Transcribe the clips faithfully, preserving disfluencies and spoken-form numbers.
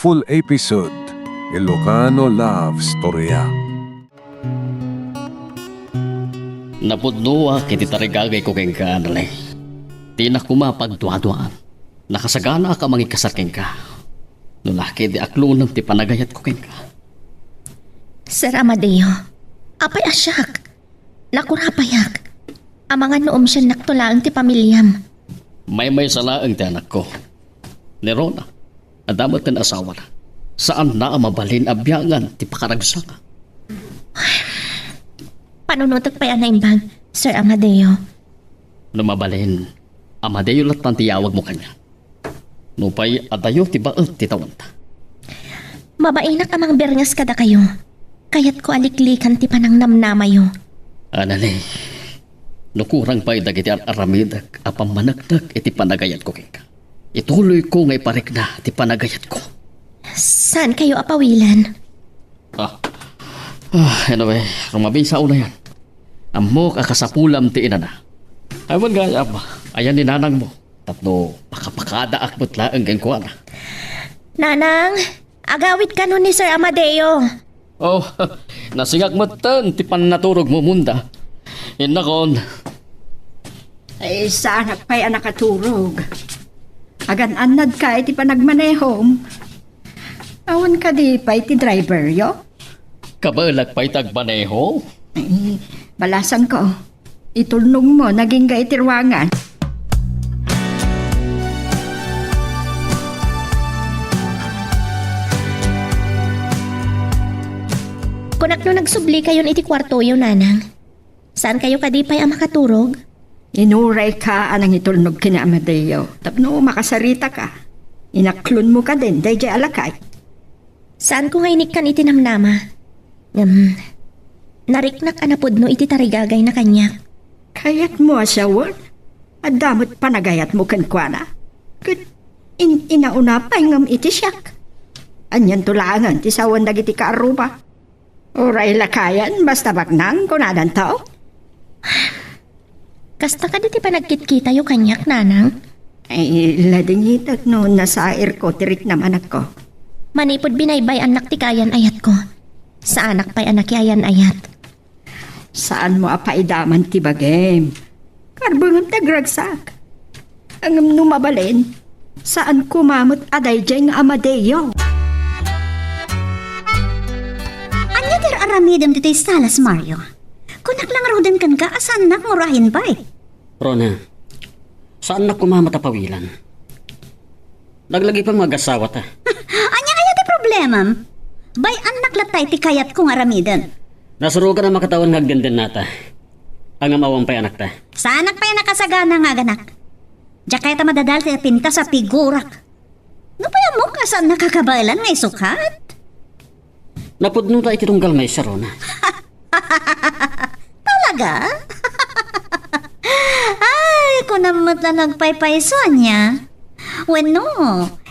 Full episode, Ilocano Love Storya. Napudnoak iti tarigagayko kenka, Anale. Dinak koma pagduaduaan. Nakasaganaak a mangikasar kenka. No la ketdi aklonem ti panagayatko kenka. Sir Amadeo, apay a siak? Nakurapayak. Amangan no umsiannakto laeng ti pamiliam. Maymaysa laeng ti anakko. Ni Rona, adda met ti asawana. Saanna a mabalin a biangan ti pakaragsaka. Panunotek pay a naimbag, Sir Amadeo. No mabalin, Amadeo lattan ti yawagmo kaniak. Nupay adayo ti baet ti tawanta. Mabainak a mangbernges kadakayo. Kayatko a liklikan ti panangnamnamayo. Anale, no kurang pay dagiti ar-aramidek a pammaneknek iti panagayatko kenka, ituloyko nga iparikna ti panagayatko. Saankayo a pawilen? Ah. Ah, anyway, rumabi sa unayan. Ammok a kasapulam ti inana. Ay, wen gayam, ayan ni nanangmo. Tapno pakapakadaak met laeng kenkuana. Nanang, agawid kano ni Sir Amadeo. Oh, nasingak metten ti pannaturogmo, Munda. Innakon. Ay, saanak pay a nakaturog. Agan-annadka iti panagmanehom. Awan kadi pay ti driveryo? Kabaelak pay ti agmaneho. Ay, balasanko. Itulnogmo, nagingga iti ruangan. Kunak no nagsublikayon iti kuartoyo, Nanang. Saankayo kadi pay a makaturog? Inurayka a nangitulnog ken ni Amadeo tapno makasaritaka. Inaklonmo kadin daydiay a lakay. Saanko nga inikkan iti namnama. Ngem, nariknak a napudno iti tarigagayna kaniak. Kayatmo a sawen? Adda met panagayatmo kenkuana. Ket in-, inauna pay ngem iti siak. Anianto laengen ti sawen dagiti kaarruba? Uray lakayan, basta baknang, kunadanto. Kasta kadi ti panagkitkitayo kaniak, Nanang? Ay, ladingitek no nasairko ti riknam, anakko. Manipud binaybay-annak ti kaayan-ayatko, saanak pay a nakiayan-ayat. Saanmo a paidaman ti bagim. Karbengem ti agragsak. Ngem no mabalin, saan koma met a daydiay nga Amadeo. Ania ti ar-aramidem ditoy salas, Mario? Kunak la ngaruden kenka a saannak nga urayen pay. Rona, saannak koma met a pawilen. Laglagipem nga agasawata. Ania aya ti problemam? Bay-annak latta iti kayatko nga aramiden. Nasurogan a makatawen nga agdendennata. Ngem awan pay anakta. Saanak pay a nakasagana nga aganak. Diak kayat a madadal ti napintas a pigurak. Nupay ammok a saannak a kabaelan nga isukat? Napudnota iti tunggal maysa, Rona. Talaga? Ay, kunam met la nagpaypayso, ania? Wenno,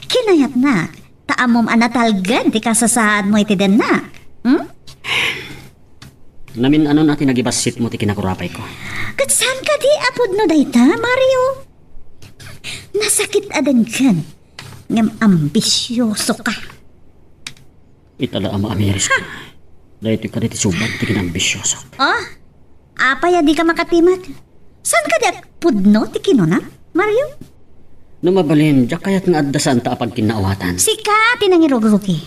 kinayatnak, ta ammom a natalgen ti kasasaadmo iti dennak. Hmm? Namin-anon a ti nagibassitmo ti kinakurapayko. Ket saan kadi a pudno dayta, Mario? Nasakit a denken, ngem ambisioso ka. Ita la a maamiris ka. Daytoy kadi ti subat ti kinambisioso. Oh? Apay a dika makatimek? Saan kadi a pudno ti kinuna, Mario? No mabalin, diak kayat nga adda saanta a pagkinnaawatan. Sika ti nangirugrugi.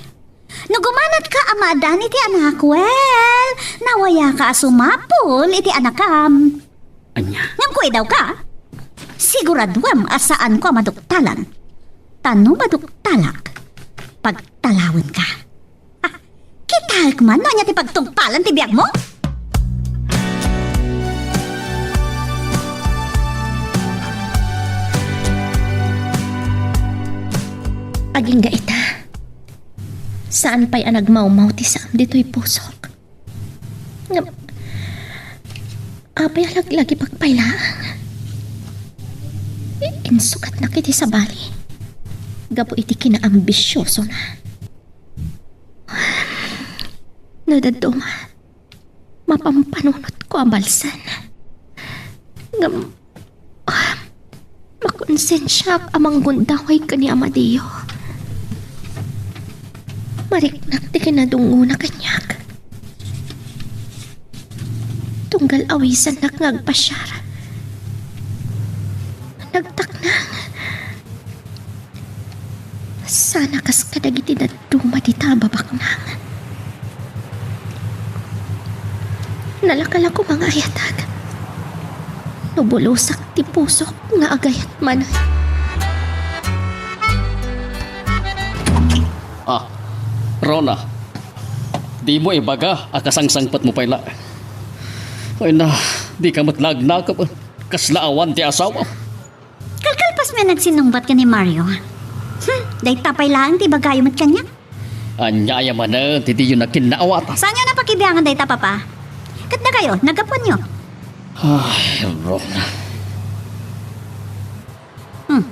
No gumanatka a maaddaan iti anak, well, nawayaka a sumapul iti anakam. Ania? Ngem kuidawka, siguraduem a saanko a maduktalan. Ta no maduktalak, pagtalawenka. Ha, kitaek man no ania ti pagtungpalan ti biagmo? Agingga ita, saan pay a nagmawmaw ti saam ditoy pusok. Ngem, apay a laglagipek pay laeng? Insukatnak iti sabali gapu iti kinaambisiosona. No dadduma, mapampanunotko a balsen. Ngem, ah, makonsensiak a manggundaway ken ni Amadeo. Mariknak ti kinadungona kaniak. Tunggal awisannak nga agpasiar. Nagtaknang. Sana kas kadagiti dadduma dita a babaknang. Nalaka la koma nga ayatag. No bulosak ti pusok nga agayat manen. Ah, Rona, dimo ibaga a kasangsangpetmo pay la. Ay na, dika met la agnakep. Kasla awan ti asawa. Kalkalpasmi a nagsinnungbat ken ni Mario. Hmm, dayta pay laeng ti ibagayo met kaniak. Ania aya manen ti diyo nakinnaawatan? Saanyo a napakibiangan dayta, Papa? Ket dakayo, naggapuanyo? Ay, Rona. Hmm.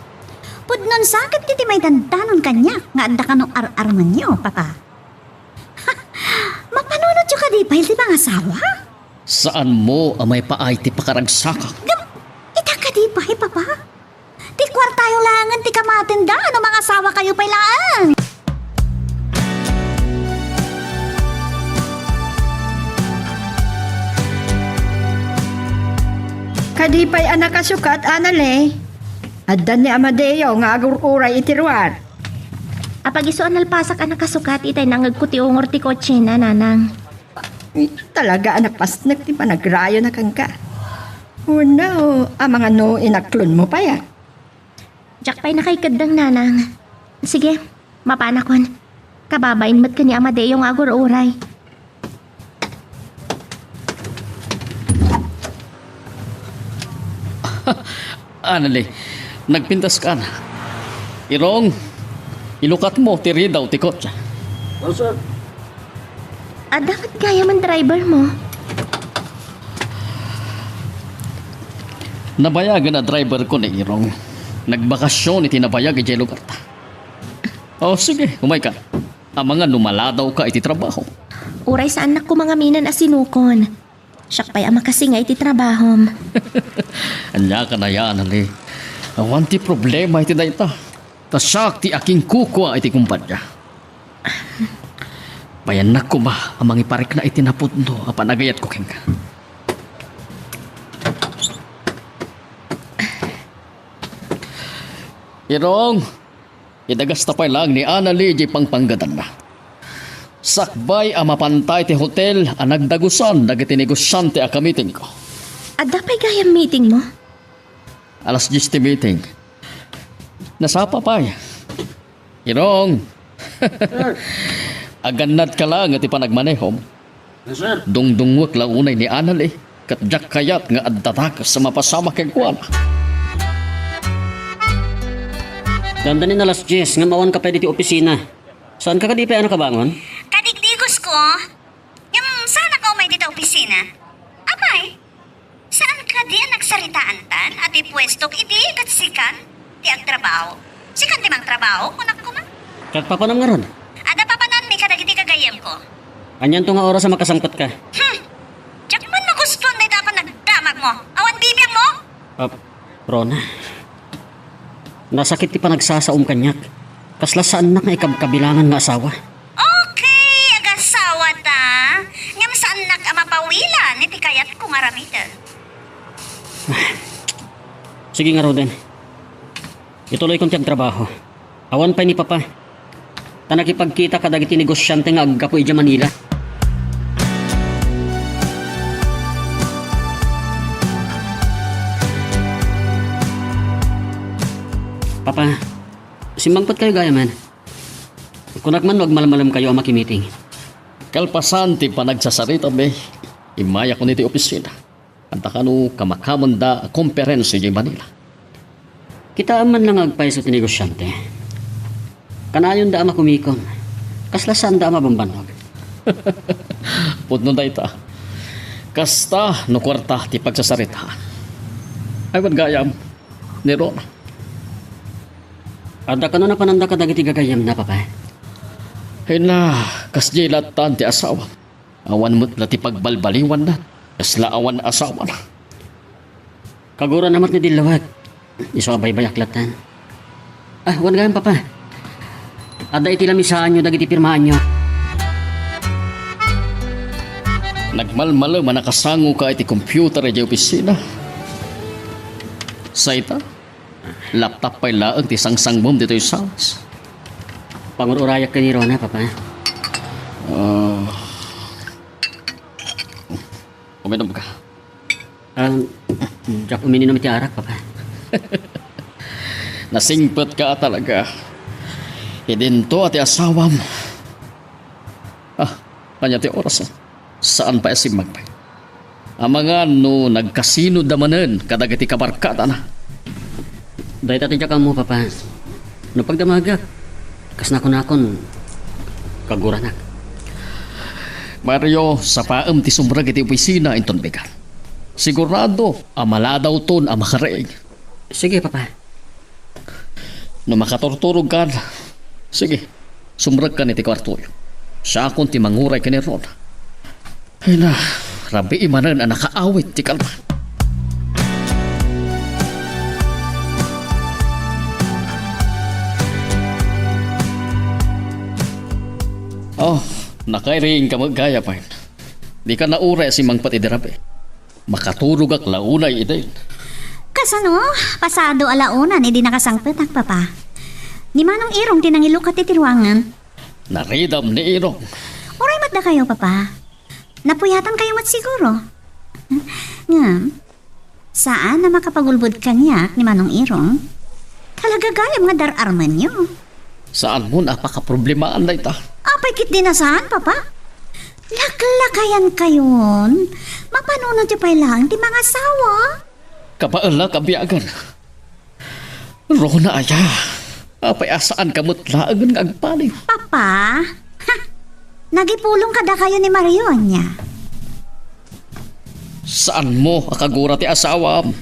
Pudnon sa ket ti, ti maidandanon kaniak nga adda kano ar-arumenyo, Papa. Mapanunotyo kadi pay ti pangasawa? Saanmo a maipaay ti pakaragsakak? Ngem, ita kadi pay, Papa? Ti kuartayo laengen ti kamatenda no mangasawakayo pay laeng. Kadi pay a nakasukat, Anale. Adda ni Amadeo nga agur-uray iti ruar. Apag isu a nalpasak a nakasukat itay nangngegko ti ungor ti kotsena, Nanang. Talaga a napasnek ti panagrayona kenka. Wenno, amangan no inaklonmo pay, a? Diak pay nakaikeddeng, Nanang. Sige, mapanakon. Kababain met ken ni Amadeo nga agur-uray. Anali, nagpintas ka na. Irong, ilukatmo ti ridaw ti kotse. Adda met gayam a driver mo? Nabayagen a driver ko ni Irong. Nagbakasyon iti nabayag idiay lugarta. O, sige, umayka. Amangan no maladaw ka iti trabaho. Uray saannak koma ngamin a sinukon. Siak pay a makasinga iti trabahom. Ania ka nayan, Ali? Awan ti problema iti dayta. Ta siak ti akinkukua iti kumpanya. Payannak koma a mangiparikna iti napudno a panagayatko kenka. Irong, idagasta pay laeng ni Anali idiay pangpanggadanna. Sakbay a mapanta iti hotel a nagdagusan dagiti negosiante a kamitingko. Adda pay gayam meeting mo? Alas dies ti meeting. Nasapa pay. Irong. Agannad ka laeng iti panagmanehom. Yes, sir. Dungdungngoek la unay ni Anali, ket diak kayat nga adda dakes a mapasamak kenkuana. Dandanin alas dies, ngem awan ka pay diti opisina. Saan ka kadi pay a nakabangon? Kadigdigos ko. Ngem saan ka umay dita opisina? Apay, saan kadi a nagsaritaantan a ti puestok idi ket sikan ti agtrabaho? Sikan ti mangtrabaho, kunak koma. Ket papanam ngarud? Adda papananmi kadagiti gagayyemko. Anianto nga oras a makasangpet ka? Hmm. Diak man magustuan dayta a panagdamagmo. Awan bibiangmo? Ah, Rona, nasakit ti panagsasaom kaniak. Kasla saannak nga ikabkabilangan nga asawa. Okay, agasawata. Ngem saannak a mapawilan iti kayatko nga aramiden. Sige ngaruden. Ituloykon ti agtrabaho. Awan pay ni Papa. Ta nakipagkita kadagiti negosiante nga aggapu idiay Manila. Papa, simmangpetkayo gayamen. Kunak man no agmalmalem kayo a makimiting. Kalpasan ti panagsasaritami, immayak iti opisina. Anta kano kamakamenda a komperensia idiay Manila. Kitaem man la nga agpayso ti negosiante. Kanayonda a makumikon. Kasla saanda a mabambannog. Pudno dayta. Kasta no kuarta ti pagsasaritaan. Ay, wen gayam, ni Rona. Adda kano napananda kadagiti gagayyemna, Papa? Ay na, kasdiay lattan ti asawa. Awan met la ti pagbalbaliwanna. Kasla awan asawana. Kaguran a met ni Dillawag. Isu a baybayak lattan. Ah, wen gayam, Papa. Adda iti lamisaanyo dagiti pirmaanyo. Nagmalmalem a nakasangoka iti computer idiay opisina. Sa ita, laptop pay laeng ti sangsangmom ditoy sawas. Pangur-urayak ken ni Rona, Papa. Ah. Uminom ka. Ah, diak uminom iti arak, Papa. Nasingpetka talaga. Idinto a ti asawam. Ah, ania ti oras, ah? Saan pay a simmagpay? Amangan no nagkasinodda manen kadagiti kabarkadana. Dayta ti diak ammo, Papa. No pagdamagak, kas nakunakon, kaguranak. Mario, sapaem ti sumrek iti opisina inton bigat. Sigurado a maladawton a makariing. Sige, Papa. No makaturturogkan, sige, sumrekkan iti kuartoyo. Siakon ti manguray ken ni Rona. Ay na, rabii manen a nakaawit ti kalman. Oh, nakairing ka met gayam. Dika nauray a simmangpet idi rabii. Makaturogak la unay idin. Kasano? Pasado a la unan idi nakasangpetak, Papa. Ni Manong Irong ti nangilukat iti ruangan. Naridam ni Irong. Uray met dakayo, Papa. Napuyatan kayo met siguro. Ngem, saan a makapagulbod kaniak ni Manong Irong. Talaga gayam nga dar-armenyo. Saanmon a pakaproblemaan dayta? Apay ketdi a saan, Papa? Laklakayan kayon. Mapanunotyo pay laeng ti mangasawa. Kabaelak a biagen. Rona aya, apay a saanka met laengen nga agbalin? Papa, ha! Nagipulong kadakayo ni Mario, ania? Saanmo a kagura ti asawam?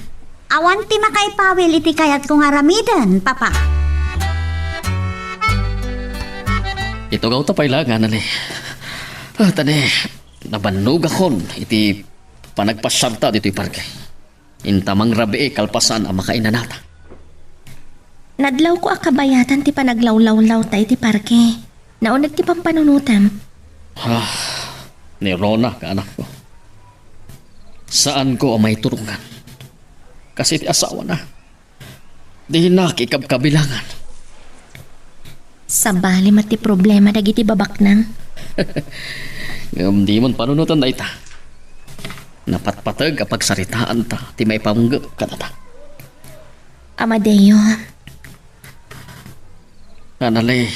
Awan ti makaipawil iti kayatko nga aramiden, Papa. Itugawta pay la, Anali. Ah, tani, nabannogakon iti panagpasiarta ditoy parke. Inta mangrabii kalpasan a makainanata. Nadlawko a kabayatan ti panaglawlawlawta iti parke. Nauneg ti pampanunotem. Ah, ni Rona, kaanakko. Saanko a maiturongan. Kas iti asawana, dinak ikabkabilangan. Sabali met ti problema dagiti babaknang. Ngem dimon panunoten dayta. Napatpateg a pagsaritaanta ti maipanggep kadata. Amadeo. Anali,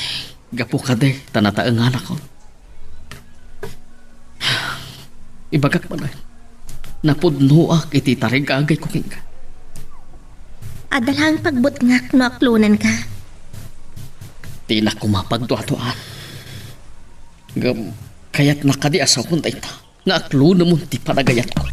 gapu kadi ta nataenganakon. Ibagak man, napudnoak iti tarigagayko kenka. Adda laeng pagbutngak no aklonenka. Dinak koma pagduaduaan. Ngem, kayatnak kadi a sawen dayta nga aklonemon ti panagayatko.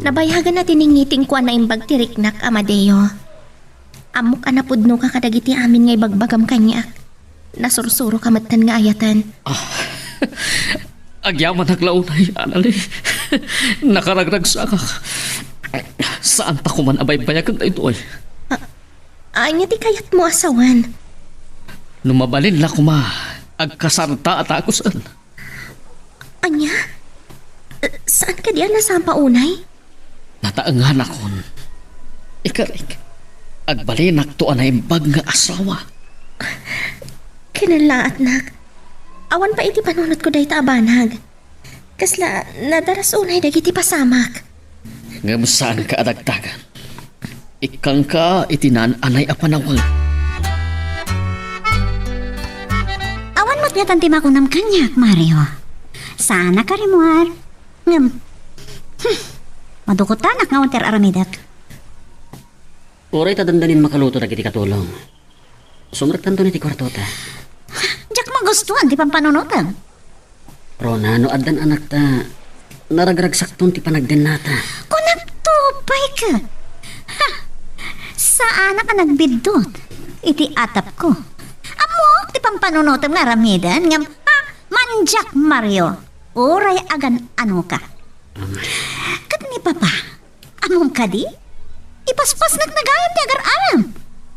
Nabayagen a tiningitingko a naimbag ti riknak, Amadeo. Ammok a napudnoka kadagiti amin nga ibagbagam kaniak. Nasursuroka metten nga ayaten. Ah, agyamanak la unay, Anali. Nakaragragsakak. Saanta koman a baybayagen daytoy. A-, ania ti kayatmo a sawen? No mabalin la koma, agkasarta a takusen. Ania? Saan kadi a nasampa unay? Nataenganakon. Ikarik, agbalinakto a naimbag nga asawa. Kinalaatnak. Awan pay iti panunotko dayta a banag. Kasla nadaras unay dagiti pasamak. Ngem saanka a dagdagan. Ikkangka iti naan-anay a panawag. Awan met ngatan ti makunam kaniak, Mario. Saanak a rimmuar. Ngem, hmm, madukutanak nga awan ti ar-aramidek. Uray ta dandanin makaluto dagiti katulong. Sumrektanton iti kuartota. Diak magustuan ti pampanunotem. Rona, no addan anakta, naragragsakton ti panagdennata. Kunakto pay ket. Ha! Saanak a nagbiddut iti atapko. Ammok ti pampanunotem nga aramiden, ngem, ha! Mandiak, Mario. Uray agan-anoka. Ket ni Papa, Ammom kadi? Ipaspasnek na gayam ti agar-aram.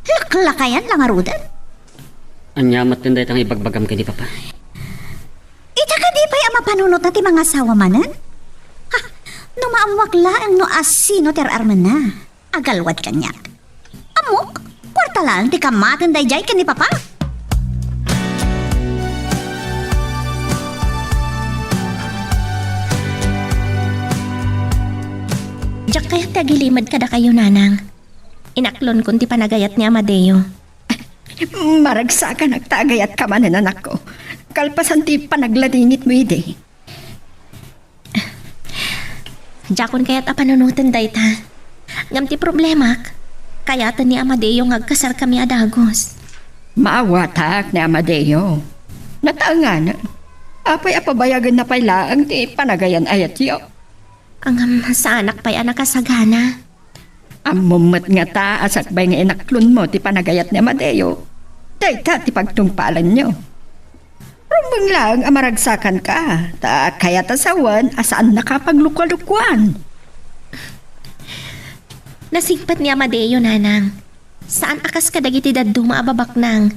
Laklakayan la ngaruden. Ania met dayta nga ibagbagam ken ni Papa? Ita kadi pay a mapanunotna ti mangasawa manen? Ha, no maammoak laeng no asino ti ar-armenna. Agalwad kaniak. Ammok, kuarta laeng ti kamaten daydiay ken ni Papa. Diak kayat ti agilimed kadakayo, Nanang. Inaklonkon ti panagayat ni Amadeo. Maragsakanak ta agayatka manen, anakko. Kalpasan ti panagladingitmo idi. Diakon kayat a panunoten dayta. Ngem ti problemak, kayaten ni Amadeo nga agkasarkami a dagus. Maawatak ni Amadeo. Nataenganen. Apay a pabayagenna pay laeng ti panagayan-ayatyo? Ngem saanak pay a nakasagana. Ammom met ngata a sakbay nga inaklonmo ti panagayat ni Amadeo, dayta ti pagtungpalanyo. Rumbeng laeng a maragsakanka, ta kayat a sawen a saannaka a paglukalukoan. Nasingpet ni Amadeo, Nanang. Saan a kas kadagiti dadduma a babaknang.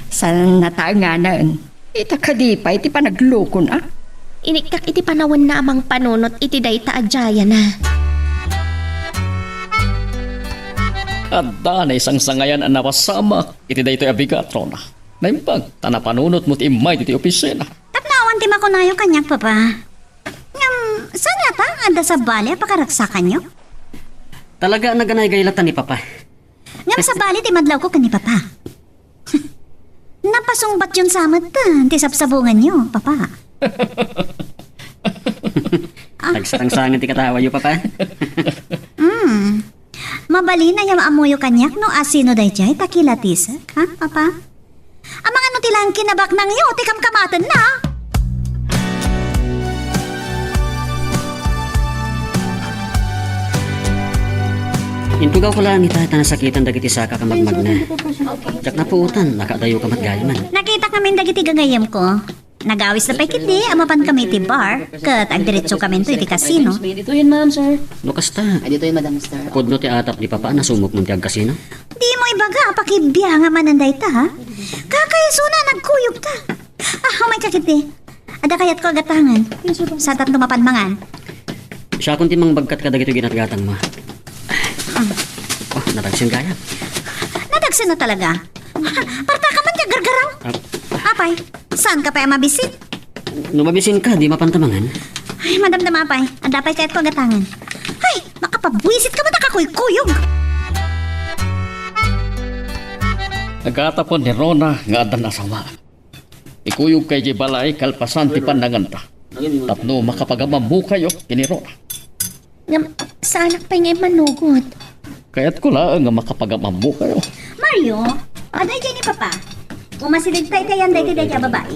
Saan nataenganen. Ita kadi pay ti panaglukona? Inikkak iti panawenna a mangpanunot iti dayta a diayana. Adda naisangsangayan a napasamak iti daytoy a bigat, Rona. Naimbag ta napanunotmo ti immay ditoy opisina. Tapno awan ti makunayo kaniak, Papa. Ngem, saan ngata nga adda sabali a pakaragsakanyo? Talaga a naganaygay latta ni Papa. Ngem sabali ti madlawko ken ni Papa. Napasungbatyon sa met ti sabsabunganyo, Papa. Ah. Nagsarangsangan ti katawayo, Papa. Mm. Mabalin a ammoyo kaniak no asino daydiay ta kilatisek, ha, Papa? Amangan no ti laeng kinabaknangyo ti kamkamatenna. Intugawko laeng ita ta nasakitan dagiti sakak a magmagna. Diak napuotan, nakaadayoka met gayamen. Nakitak ngamin dagiti gagayyemko. Nagawis da pay ketdi a mapankami iti bar, ket agdiretsokaminto iti casino. Ditoyen, ma'am, sir. No kasta, Ay, ditoyen, madam, sir. Pudno ti atap ni Papa a nasumokmon ti agkasino? Dimo ibaga a pakibiangam manen dayta, ha? Kakaisuna, nagkuyogta. Ah, umayka ketdi. Adda kayatko a gatangen. Yes, sir. Sa tatlo mapan mangan. Siakon ti mangbagkat kadagitoy ginatgatangmo. Ah. Oh, nadagsen gayam. Nadagsen na talaga. Partaka man ti agargaraw. Ah. Apay, saanka pay a mabisin? No mabisinka, di mapanta mangan. Ay, madamdama pay. Adda pay kayatko a gatangen. Ay, makapabwisit ka met a kakuykuyog. Nagatapen ni Rona nga addan asawa. Ikuyogka idiay balay kalpasan ti pannanganta. Tapno makapagam-ammokayo ken ni Rona. Ngem, saanak pay nga immanugot. Kayatko laeng nga makapagam-ammokayo. Mario, adda idiay ni Papa. Umasideg tayo kayan daytoy daydiay a babai.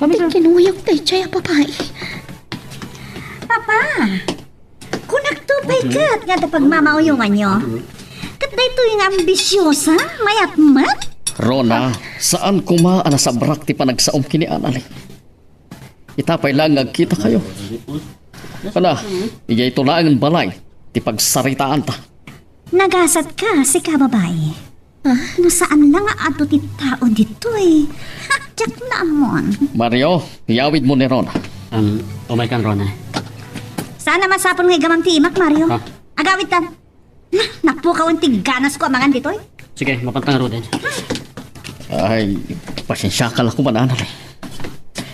Ti kinuyog daydiay a babai. Papa, kunakto pay ket nga adda pagmamauyonganyo. Ket daytoy nga ambisiosa, mayat met. Rona, saan koma a nasabrak ti panagsaom ken ni Anali. Ita pay laeng nga agkitakayo. Ala, idiay to laengen balay ti pagsaritaanta. Nagasatka, sika babai. Ah? No saan la nga adu ti tao ditoy. Ha, diak naammon. Mario, iyawidmo ni Rona. Um, umaykan, Rona. Saan a masapul nga igamam ti imak, Mario. Ha? Agawidtan. Na, napukawen ti ganasko a mangan ditoy. Sige, mapantang ruden. Ay, pasensiaka la koma, Anali.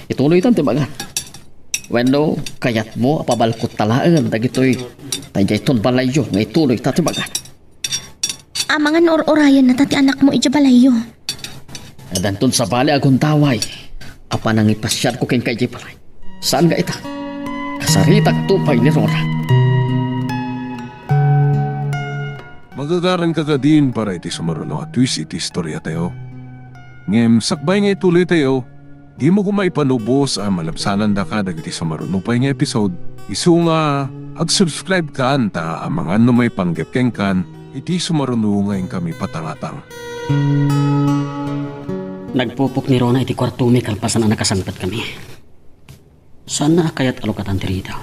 Ituloytan ti mangan. Wenno, kayatmo a pabalkotta laeng dagitoy daytoy balayyo nga ituloyta ti mangan. Amangan no ur-urayenna ta ti anakmo idiay balayyo. Addanton sabali a gundaway a panangipasiarko kenka idiay balay. Saan nga ita, kasaritakto pay ni Rona. Magagaranka kadin para iti sumaruno a twist iti istoriatayo. Ngem sakbay nga ituloytayo, dimo koma ipanubos a malabsanandaka dagiti sumaruno pay nga episode, isu nga ag-subscribe kan ta amangan no maipanggep kenkan iti sumaruno nga inkami patangatang. Nagpupok ni Rona iti kuartomi kalpasan a nakasangpetkami. Saanna a kayat a lukatan ti ridaw.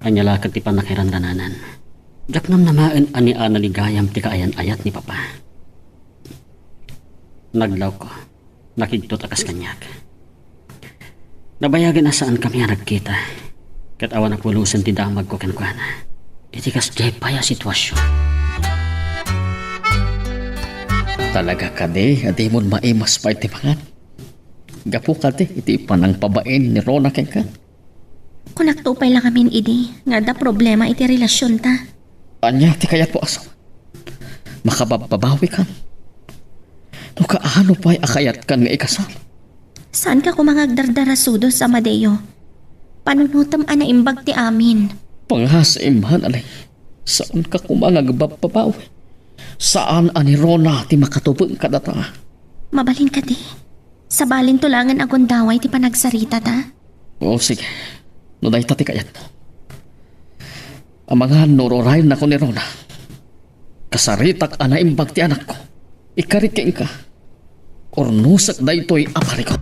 Ania la ket ti pannakairandanan? Gapu ngem namaen a ni Ana ni gayam ti kaayan-ayat ni Papa. Nadlawko, nakigtot a kas kaniak. Nabayagen a saankami a nagkita, ket awan a pulosen ti damagko kenkuana iti kasdiay pay a situasion. Talaga kadi a dimon maimas pay ti mangan? Gapu kadi iti panangpabain ni Rona kenka? Kunakto pay la ngamin idi nga adda problema iti relasionta. Ania ti kayatmo, asawa? Makababbabawikan? No kaano pay a kayatkan nga ikasal? Saanka koma nga agdardarasudos, Amadeo. Panunotem a naimbag ti amin. Pangasaiman, Ali. Saanka koma nga agbabbabawi. Saan a ni Rona ti makatubeng kadata. Mabalin kadi? Sabalinto laengen a gundaway ti panagsaritata? O, sige. No dayta ti kayatmo. Amangan no ururayen ako ni Rona. Kasaritak a naimbag ti anakko. Ikarik kenka. Urnosek daytoy a parikut.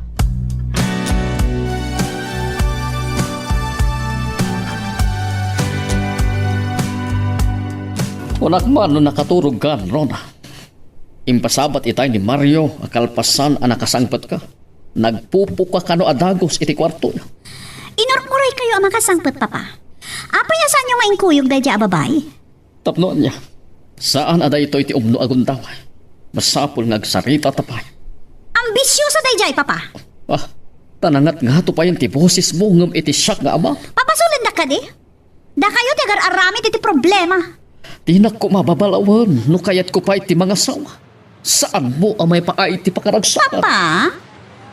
Kunak man no nakaturogkan, Rona. Impasabat itay ni Mario a kalpasan a nakasangpetka, nagpupuka kano a dagus iti kuartoyo. Inururaykayo a makasangpet, Papa. Apay a saanyo nga inkuyog daydiay a babai? Tapno ania? Saan a daytoy ti umno a gundaway. Masapul nga agsaritata pay. Ambisiosa daydiay, Papa. Ah, ta nangatngato payen ti bosesmo ngem iti siak nga ama. Papasolendak kadi? Dakayo ti agar-aramid iti problema. Dinak koma babalawen no kayatko pay ti mangasawa. Saanmo a maipaay ti pakaragsakan? Papa,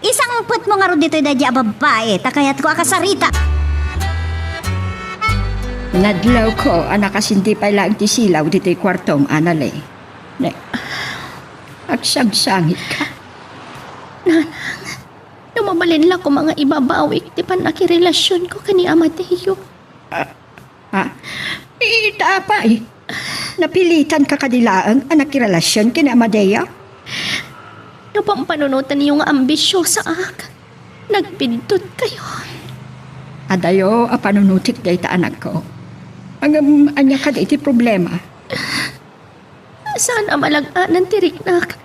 isangpetmo ngarud ditoy daydiay a babai ta kayatko a kasarita. Nadlawko a nakasindi pay laeng ti silaw ditoy kuartom, Anale. Ne, agsangsangitka. Nanang, no mabalin la koma nga ibabawik ti pannakirelasionko ken ni Amadeo. Ah, ha? Ita apay? Napilitanka kadi laeng a nakirelasion ken ni Amadeo? No pampanunotenyo nga ambisiosaak, nagbiddutkayo. Adayo a panunotek dayta, anakko. Ngem ania kadi ti problema? Saan a malag-anan ti riknak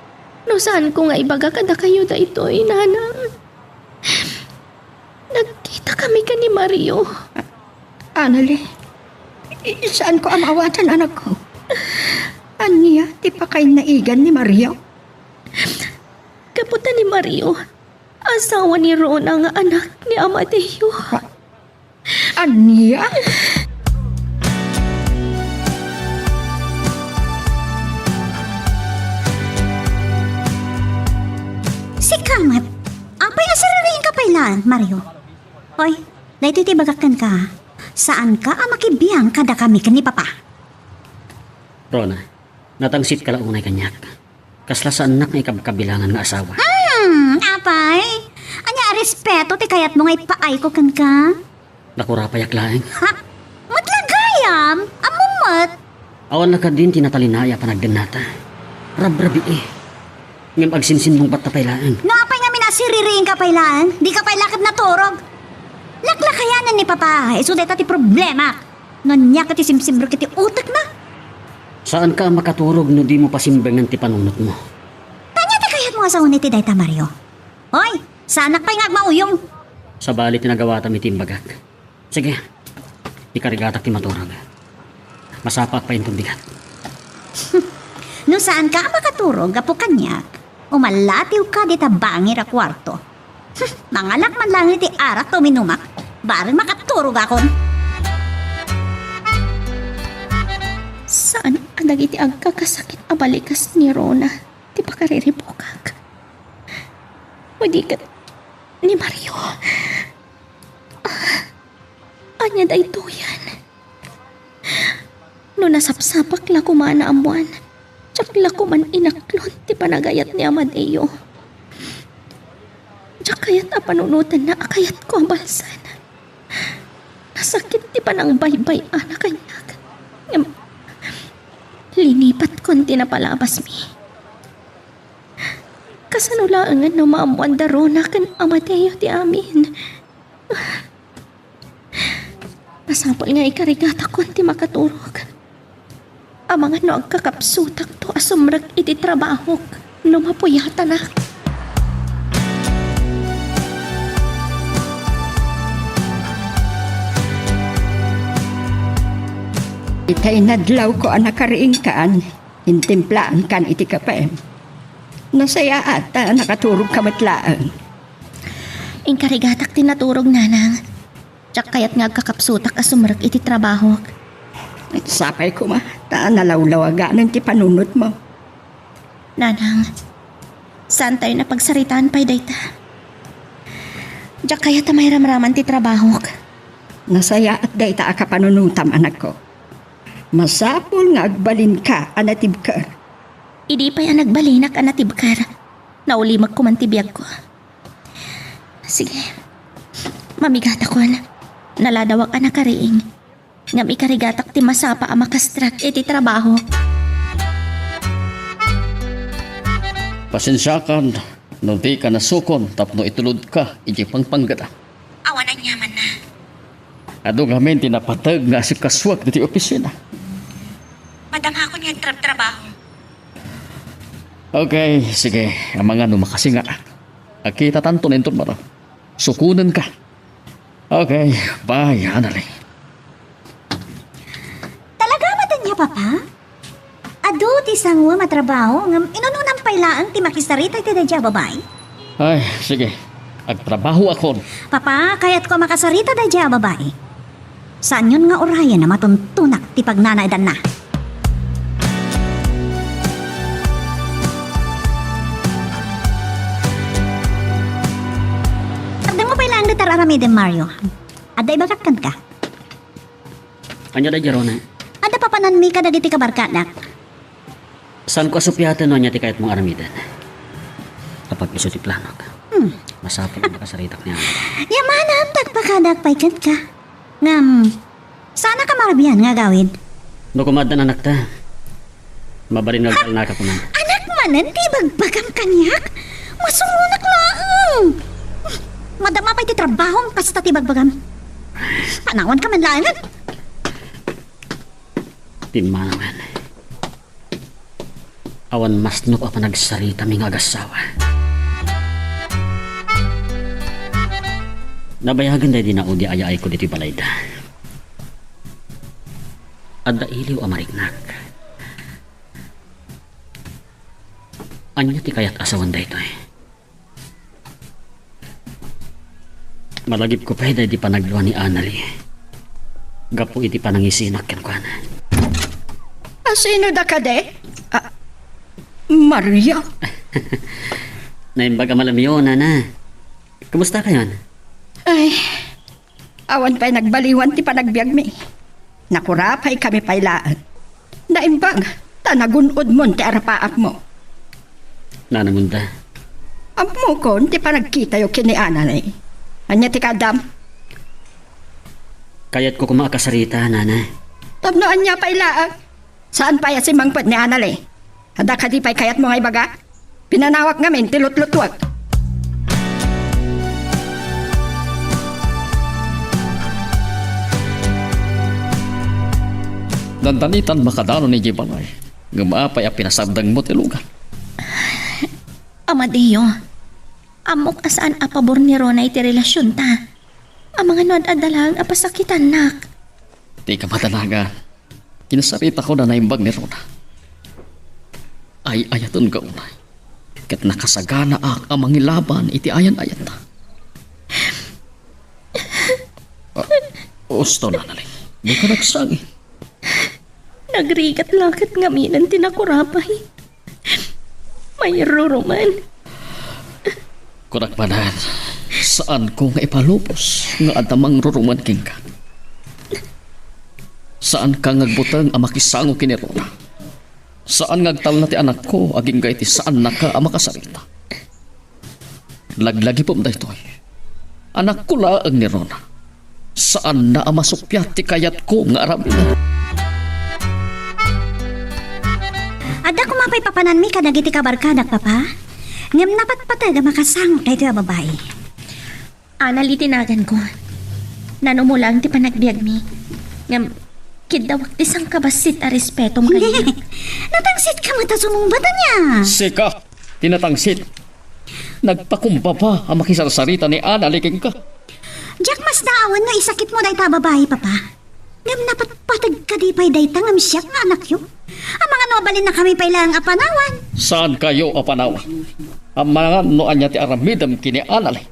no saanko nga ibaga kadakayo daytoy, Nanang. Nagkitakami ken ni Mario. Anale, i-, saanko a maawatan, anakko. Ania ti pakainaigan ni Mario? Gapu ta ni Mario, asawa ni Rona nga anak ni Amadeo. Ania? Sika met, apay a siririingka pay laeng, Mario? Oy, daytoy ti ibagak kenka. Saanka a makibiang kadakami ken ni Papa. Rona, natangsitka la unay kaniak. Kasla saannak nga ikabkabilangan nga asawa. Hmm, apay? Ania a respeto ti kayatmo nga ipaayko kenka? Nakurapayak laeng. Ha? Met la gayam? Ammom met? Awan la kadin ti natalinaay a panagdennata. Rabrabii. Ngem agsinsinungbatta pay laeng. No apay ngamin a siririingka pay laeng, dika pay la ket naturog. Laklakayanen ni Papa, isu dayta ti problemak. No ania ket ti simsimrek iti utekna? Saanka a makaturog no dimo pasimbengen ti panunotmo. Ania ti kayatmo a sawen iti dayta, Mario? Hoy, saanak pay nga agmauyong. Sabali ti nagawatam iti imbagak. Sige, ikarigatak ti maturog. Masapaak pay inton bigat. No saanka a makaturog, gapu kaniak, umallatiwka dita bangir a kuarto. Mangalak man laeng iti arak ta uminumak, bareng makaturogakon. Saan a dagiti agkakasakit a balikas ni Rona ti pakariribukak. Idi ket ni Mario. Ah, ania daytoyen? No nasapsapak la koma a naammoan, diak la koma inaklon ti panagayat ni Amadeo. Diak kayat a panunotenna a kayatko a balsen. Nasakit ti panangbaybay-ana kaniak. Ngem, linipatkon ti napalabasmi. Kasano laengen no maammoan da Rona ken Amadeo ti amin? Masapul nga ikarigatakon ti makaturog. Amangan no agkakapsutakto a sumrek iti trabahok no mapuyatanak. Itay nadlawko a nakariingkan, intimplaankan iti kape. Nasayaat ta nakaturogka met laeng. Inkarigatak ti naturog, nanang. Diak kayat nga agkakapsutak a sumrek iti trabahok. Sapay koma, ta nalawlawaganen ti panunotmo. Nanang, saantayo a pagsaritaan pay dayta. Diak kayat a mairamraman ti trabahok. Nasayaat dayta a kapanunotam, anakko. Masapul nga agbalinka a natibker. Idi pay a nagbalinak a natibker, naulimek koman ti biagko. Sige. Mamigatakon. Naladawak a nakariing. Ngem ikarigatak ti masapa a makastrek iti trabaho. Pasensiakan no dika nasukon tapno itulodka iti pangpanggata. Awan aniamanna. Adu ngamin ti napateg nga asikasuak ditoy opisina. Madamakon nga agtrabtrabaho. Okay, sige. Amangan no makasinga. Agkitatanto inton maro. Sukonenka. Okay, bye, Anali. Talaga met ania, Papa? Adu ti sanguem a trabaho, ngem inunonam pay laeng ti makisarita iti daydiay a babai? Ay, sige. Agtrabahoakon. Papa, kayatko a makasarita daydiay a babai. Saanyon nga urayen a matuntonak ti pagnanaedanna. Adda mo pay laeng dita ar-aramidem, Mario. Adda ibagak kenka. Ania daydiay, Rona? Adda papananmi kadagiti kabarkadak. Saanko a supiaten no ania ti kayatmo nga aramiden. Apag isu ti planok. Hmm. Masapul a makasaritak ni Ana. Yamanam, ta agpakadak pay kenka. Ngem, saanka marabian nga agawid? No koma addan anakta, mabalin nga agtalnaka koma. Anak manen ti ibagbagam kaniak? Masuronak laeng. Madama pay ti trabahom kasta ti ibagbagam. Panawanka man laengen. Timmanawen. Awan masnop a panagsaritami nga agassawa. Nabayagen daydi naudi a yaayko ditoy balayda. Adda iliw a mariknak. Ania ti kayat a sawen daytoy? Malagipko pay daydi panaglua ni Anali gapu iti panangisinak kenkuana. A, sino da kadi? A, Maria? Naimbag a malamyo, Nana. Kumusta kayon? Ay, awan pay nagbaliwan ti panagbiagmi. Nakurapaykami pay laeng. Naimbag, ta nagun-odmon ti arapaapmo. Nana Munda. Ammokon ti panagkitayo ken ni Anali. Ania ti kaadam? Kayatko koma a kasarita, Nana. Tapno ania pay laeng? Saan pay a simmangpet ni Anali? Adda kadi pay kayatmo nga ibaga? Pinanawak ngamin ti lutlutuek. Dandanitan makadanon idiay balay. Ngem apay a pinasardengmo ti lugan? Amadeo, ammok a saan a pabor ni Rona iti relasionta. Amangan no ad-adda laeng a pasakitannak. Dika madanagan. Kinsaritako a naimbag ni Rona. Ay-ayatenka unay. Ket nakasaganaak a mangilaban iti ayan-ayatna. Ah, usto, Nanali. Dika nagsangit. Nagrigat la ket ngaminen ti nakurapay. Mairuruman. Kunak manen, saanko nga ipalubos nga adda mangruruman kenka. Saanka nga agbuteng a makisango ken ni Rona. Saan nga agtalna ti anakko agingga iti saannaka a makasarita. Laglagipem daytoy. Anakko laeng ni Rona. Saanna a masuppiat ti kayatko nga aramiden. Adda koma pay papananmi kadagiti kabarkadak, Papa. Ngem napatpateg a makasangok daytoy a babai. Anali ti naganko. Nanumo laeng ti panagbiagmi. Ngem, kiddawak ti sangkabassit a respetom kaniak. Natangsit ka met a sumungbat ania? Sika ti natangsit. Nagpakumbaba a makisarsarita ni Anali kenka. Diak masdaawen no isakitmo dayta a babai, Papa. Ngem napatpateg kadi pay dayta ngem siak nga anakyo? Amangan no abalinnakami pay laeng a panawan. Saankayo a panawan? Amangan no ania ti aramidem ken ni Anali.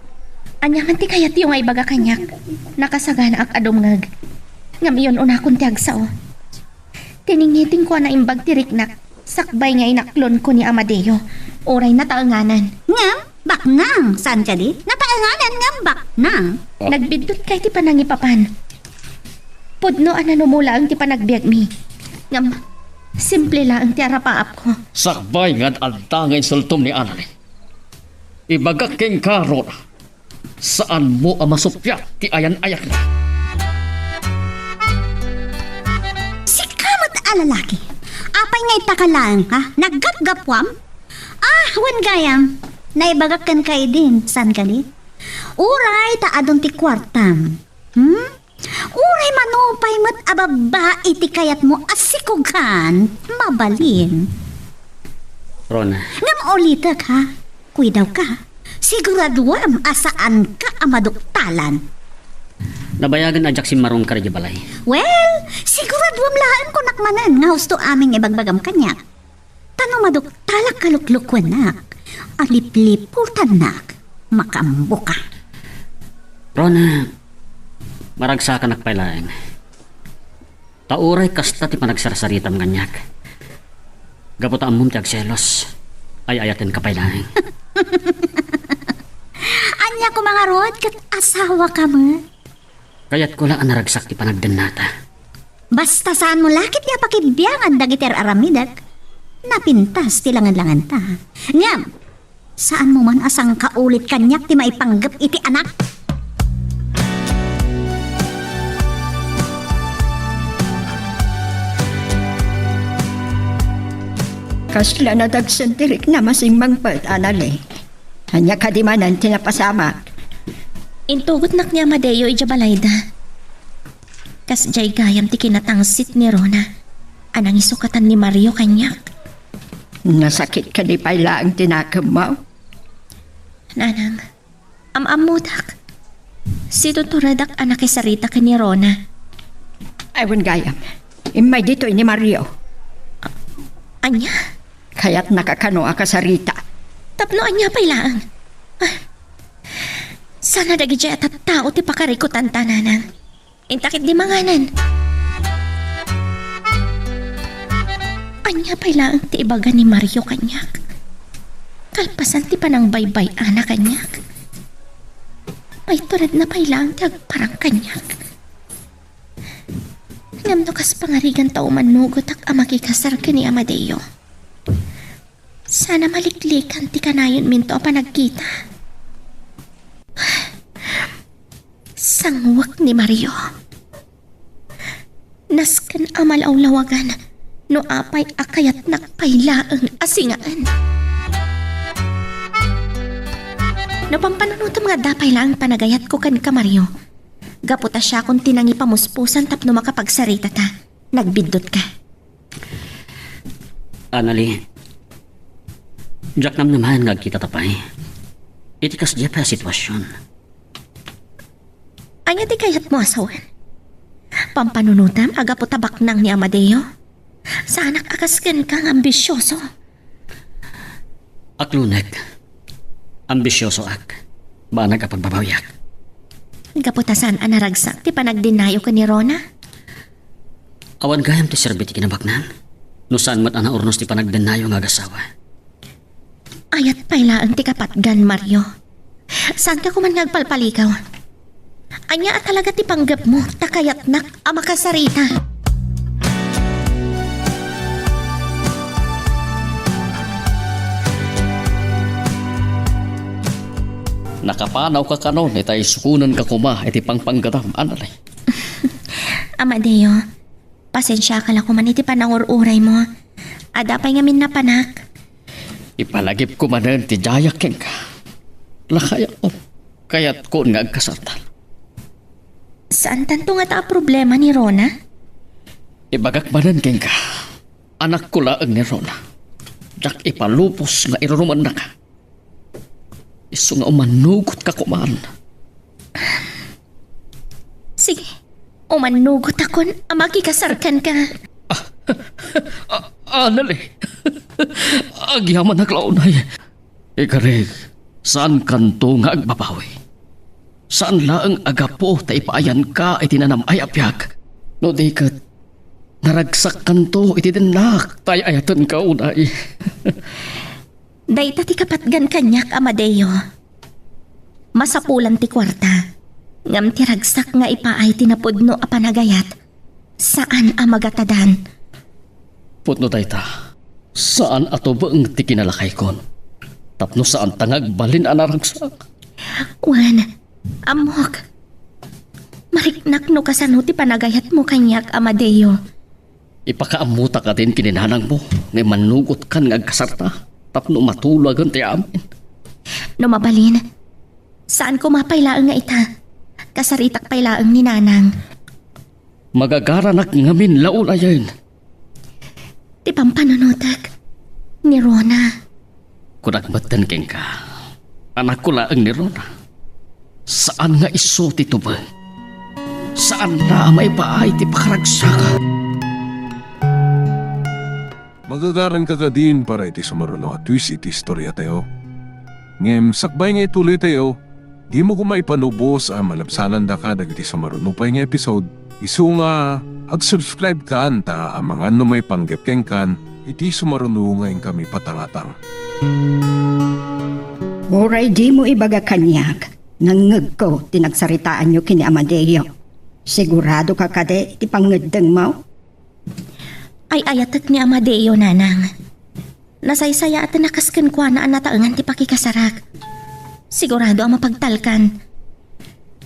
Ania man ti kayatyo nga ibaga kaniak? Nakasaganaak a dumngeg. Ngem iyon unakon ti agsao. Tiningitingko a naimbag ti riknak, sakbay nga inaklonko ni Amadeo. Uray nataenganan. Ngem, baknang, saan kadi? Nataenganan ngem baknang. Ah. Nagbiddut kay ti panangipapan. Pudno a nanumo laeng ti panagbiagmi. Ngem, simple laeng ti arapaapko. Sakbay nga ad-adda nga insultom ni Anali. Ibagak kenka, Rona, saanmo a masuppiat ti ayan-ayatna. Sika met a lalaki. Apay nga ita ka laeng, ha? Naggapgapuam? Ah, wen gayam. Naibagak kenka idin, saan kadi? Uray ta adun ti kuartam. Hmm? Uray manupay met a babbai ti kayatmo a sikugan, mabalin. Rona. Ngem ulitek, ha? Kuidawka. Siguraduam a saanka a maduktalan. Nabayagen a diak simmarongkar idiay balay. Well, siguraduam laeng kunak manen nga husto amin nga ibagbagam kaniak. Ta no maduktalak a luklukuennak, a lipliputannak, makaammoka. Rona, maragsakanak pay laeng. Ta uray kasta ti panagsarsaritam kaniak. Gapu ta ammom ti agselos, ay-ayatenka pay laeng. Ania koma ngarud ket asawaka met? Kayatko la a naragsak ti panagdennata. Basta saanmo la ketdi a pakibiangan dagiti ar-aramidek. Napintas ti langenlangenta. Ngem, saanmo man a sangkaulit kaniak ti maipanggep iti anak. Kasla nadagsen ti riknam a simmangpet, Anali. Ania kadi manen ti napasamak? Intugotnak ni Amadeo idiay balayda. Kasdiay gayam ti kinatangsit ni Rona a nangisukatan ni Mario kaniak. Nasakit kadi pay laeng ti nakemmo? Nanang, am-ammodak. Situturedak a nakisarita ken ni Rona. Ay, wen gayam. Immay ditoy ni Mario. Ania? Kayatnaka kano a kasarita? Tapno ania pay laeng? Ah, sana dagidiay a tattao ti pakarikutanta, Nanang. Inta ketdi manganen. Ania pay laeng ti ibaga ni Mario kaniak? Kalpasan ti panangbaybay-ana kaniak, maituredna pay laeng ti agparang kaniak. Ngem no kas pangariganta a mannugotak a makikasar ken ni Amadeo, sana maliklikan ti kanayonminto a panagkita. Sanguek ni Mario. Nasken a malawlawagan no apay a kayatnak pay laeng a singaen. No pampanunotem nga adda pay laeng panagayatko kenka, Mario, gapu ta siakon ti nangipamuspusan tapno makapagsaritata, nagbiddutka. Anali, diak namnamaen nga agkitata pay iti kasdiay pay a situasion. Ania ti kayatmo a sawen? Pampanunotem a gapu ta baknang ni Amadeo? Saanak a kas kenka nga ambisioso. Aklonek, ambisiosoak. Banag a pagbabawiak. Gapu ta saan a naragsak ti panagdennayo ken ni Rona? Awan gayam ti serbi ti kinabaknang no saan met a naurnos ti panagdennayo nga agasawa. Ayat pay laeng ti kapatgan, Mario. Saanka koman nga agpalpalikaw? Ania a talaga ti panggepmo ta kayatnak a makasarita? Nakapanawka kanon ita isukonenka koma iti pangpanggetam, Anali? Amadeo, pasensiaka la koman iti panangur-uraymo. Adda pay ngamin napanak. Ipalagipko manen ti dayak kenka. Lakayam, kayatkon nga agkasartan. Saan tanto ngata a problema ni Rona? Ibagak manen kenka, anakko laeng ni Rona. Diak ipalubos nga irurumennaka. Isu nga umanugotka koman. Sige, umanugotakon a makikasar kenka. Ah, Anali, agyamanak la unay. Ikareg, saankanto nga agbabawi. Saan laeng a gapu ta ipaayanka iti nanam-ay a biag. No di ket, naragsakkanto iti dennak ta ay-ayatenka unay. Dayta ti kapatgan kaniak, Amadeo. Masapulan ti kuarta, ngem ti ragsak nga ipaay ti napudno a panagayat, saan a magatadan. Pudno dayta, saan a tubeng ti kinalakaykon. Tapno saanta nga agbalin a naragsak. Wen, ammok. Mariknak no kasano ti panagayatmo kaniak, Amadeo. Ipakaammotak kadin ken ni nanangmo nga imannugotkan nga agkasarta tapno matulagen ti amin. No mabalin, saan koma pay laeng nga ita. Kasaritak pay laeng ni nanang. Magagaranak ngamin la unayen. Ti pampanunotek ni Rona. Kunak metten kenka, anakko laeng ni Rona. Saan nga isu ti tubeng. Saan la a maipaay ti pakaragsakan. Magagaranka kadin para iti sumaruno a twist iti istoriatayo. Ngem sakbay nga ituloytayo, dimo koma ipanubos a malabsanandaka dagiti sumaruno pay nga episode. Isu nga, ag-subscribe kan ta amangan no maipanggep kenkan iti sumaruno nga inkami patangatang. Uray dimo ibaga kaniak, nangngegko ti nagsaritaanyo ken ni Amadeo. Siguradoka kadi iti pangngeddengmo? Ay-ayatek ni Amadeo, nanang. Nasaysayaat a kas kenkuana a nataengan ti pakikasarak. Sigurado a mapagtalkan.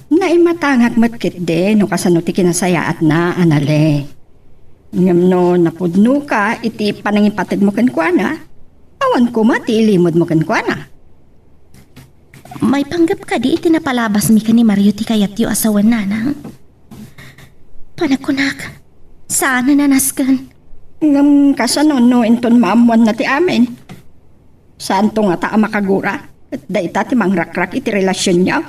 Naimatangak met ketdi no kasano ti kinasayaatna, Anali. Ngem no napudnoka iti panangipategmo kenkuana, awan koma ti ilimudmo kenkuana. Maipanggep kadi iti napalabasmi ken ni Mario ti kayatyo a sawen, nanang? Panagkunak, saan a nasken. Ngem kasano no inton maammoanna ti amin? Saanto ngata a makagura, ket dayta ti mangrakrak iti relasionyo.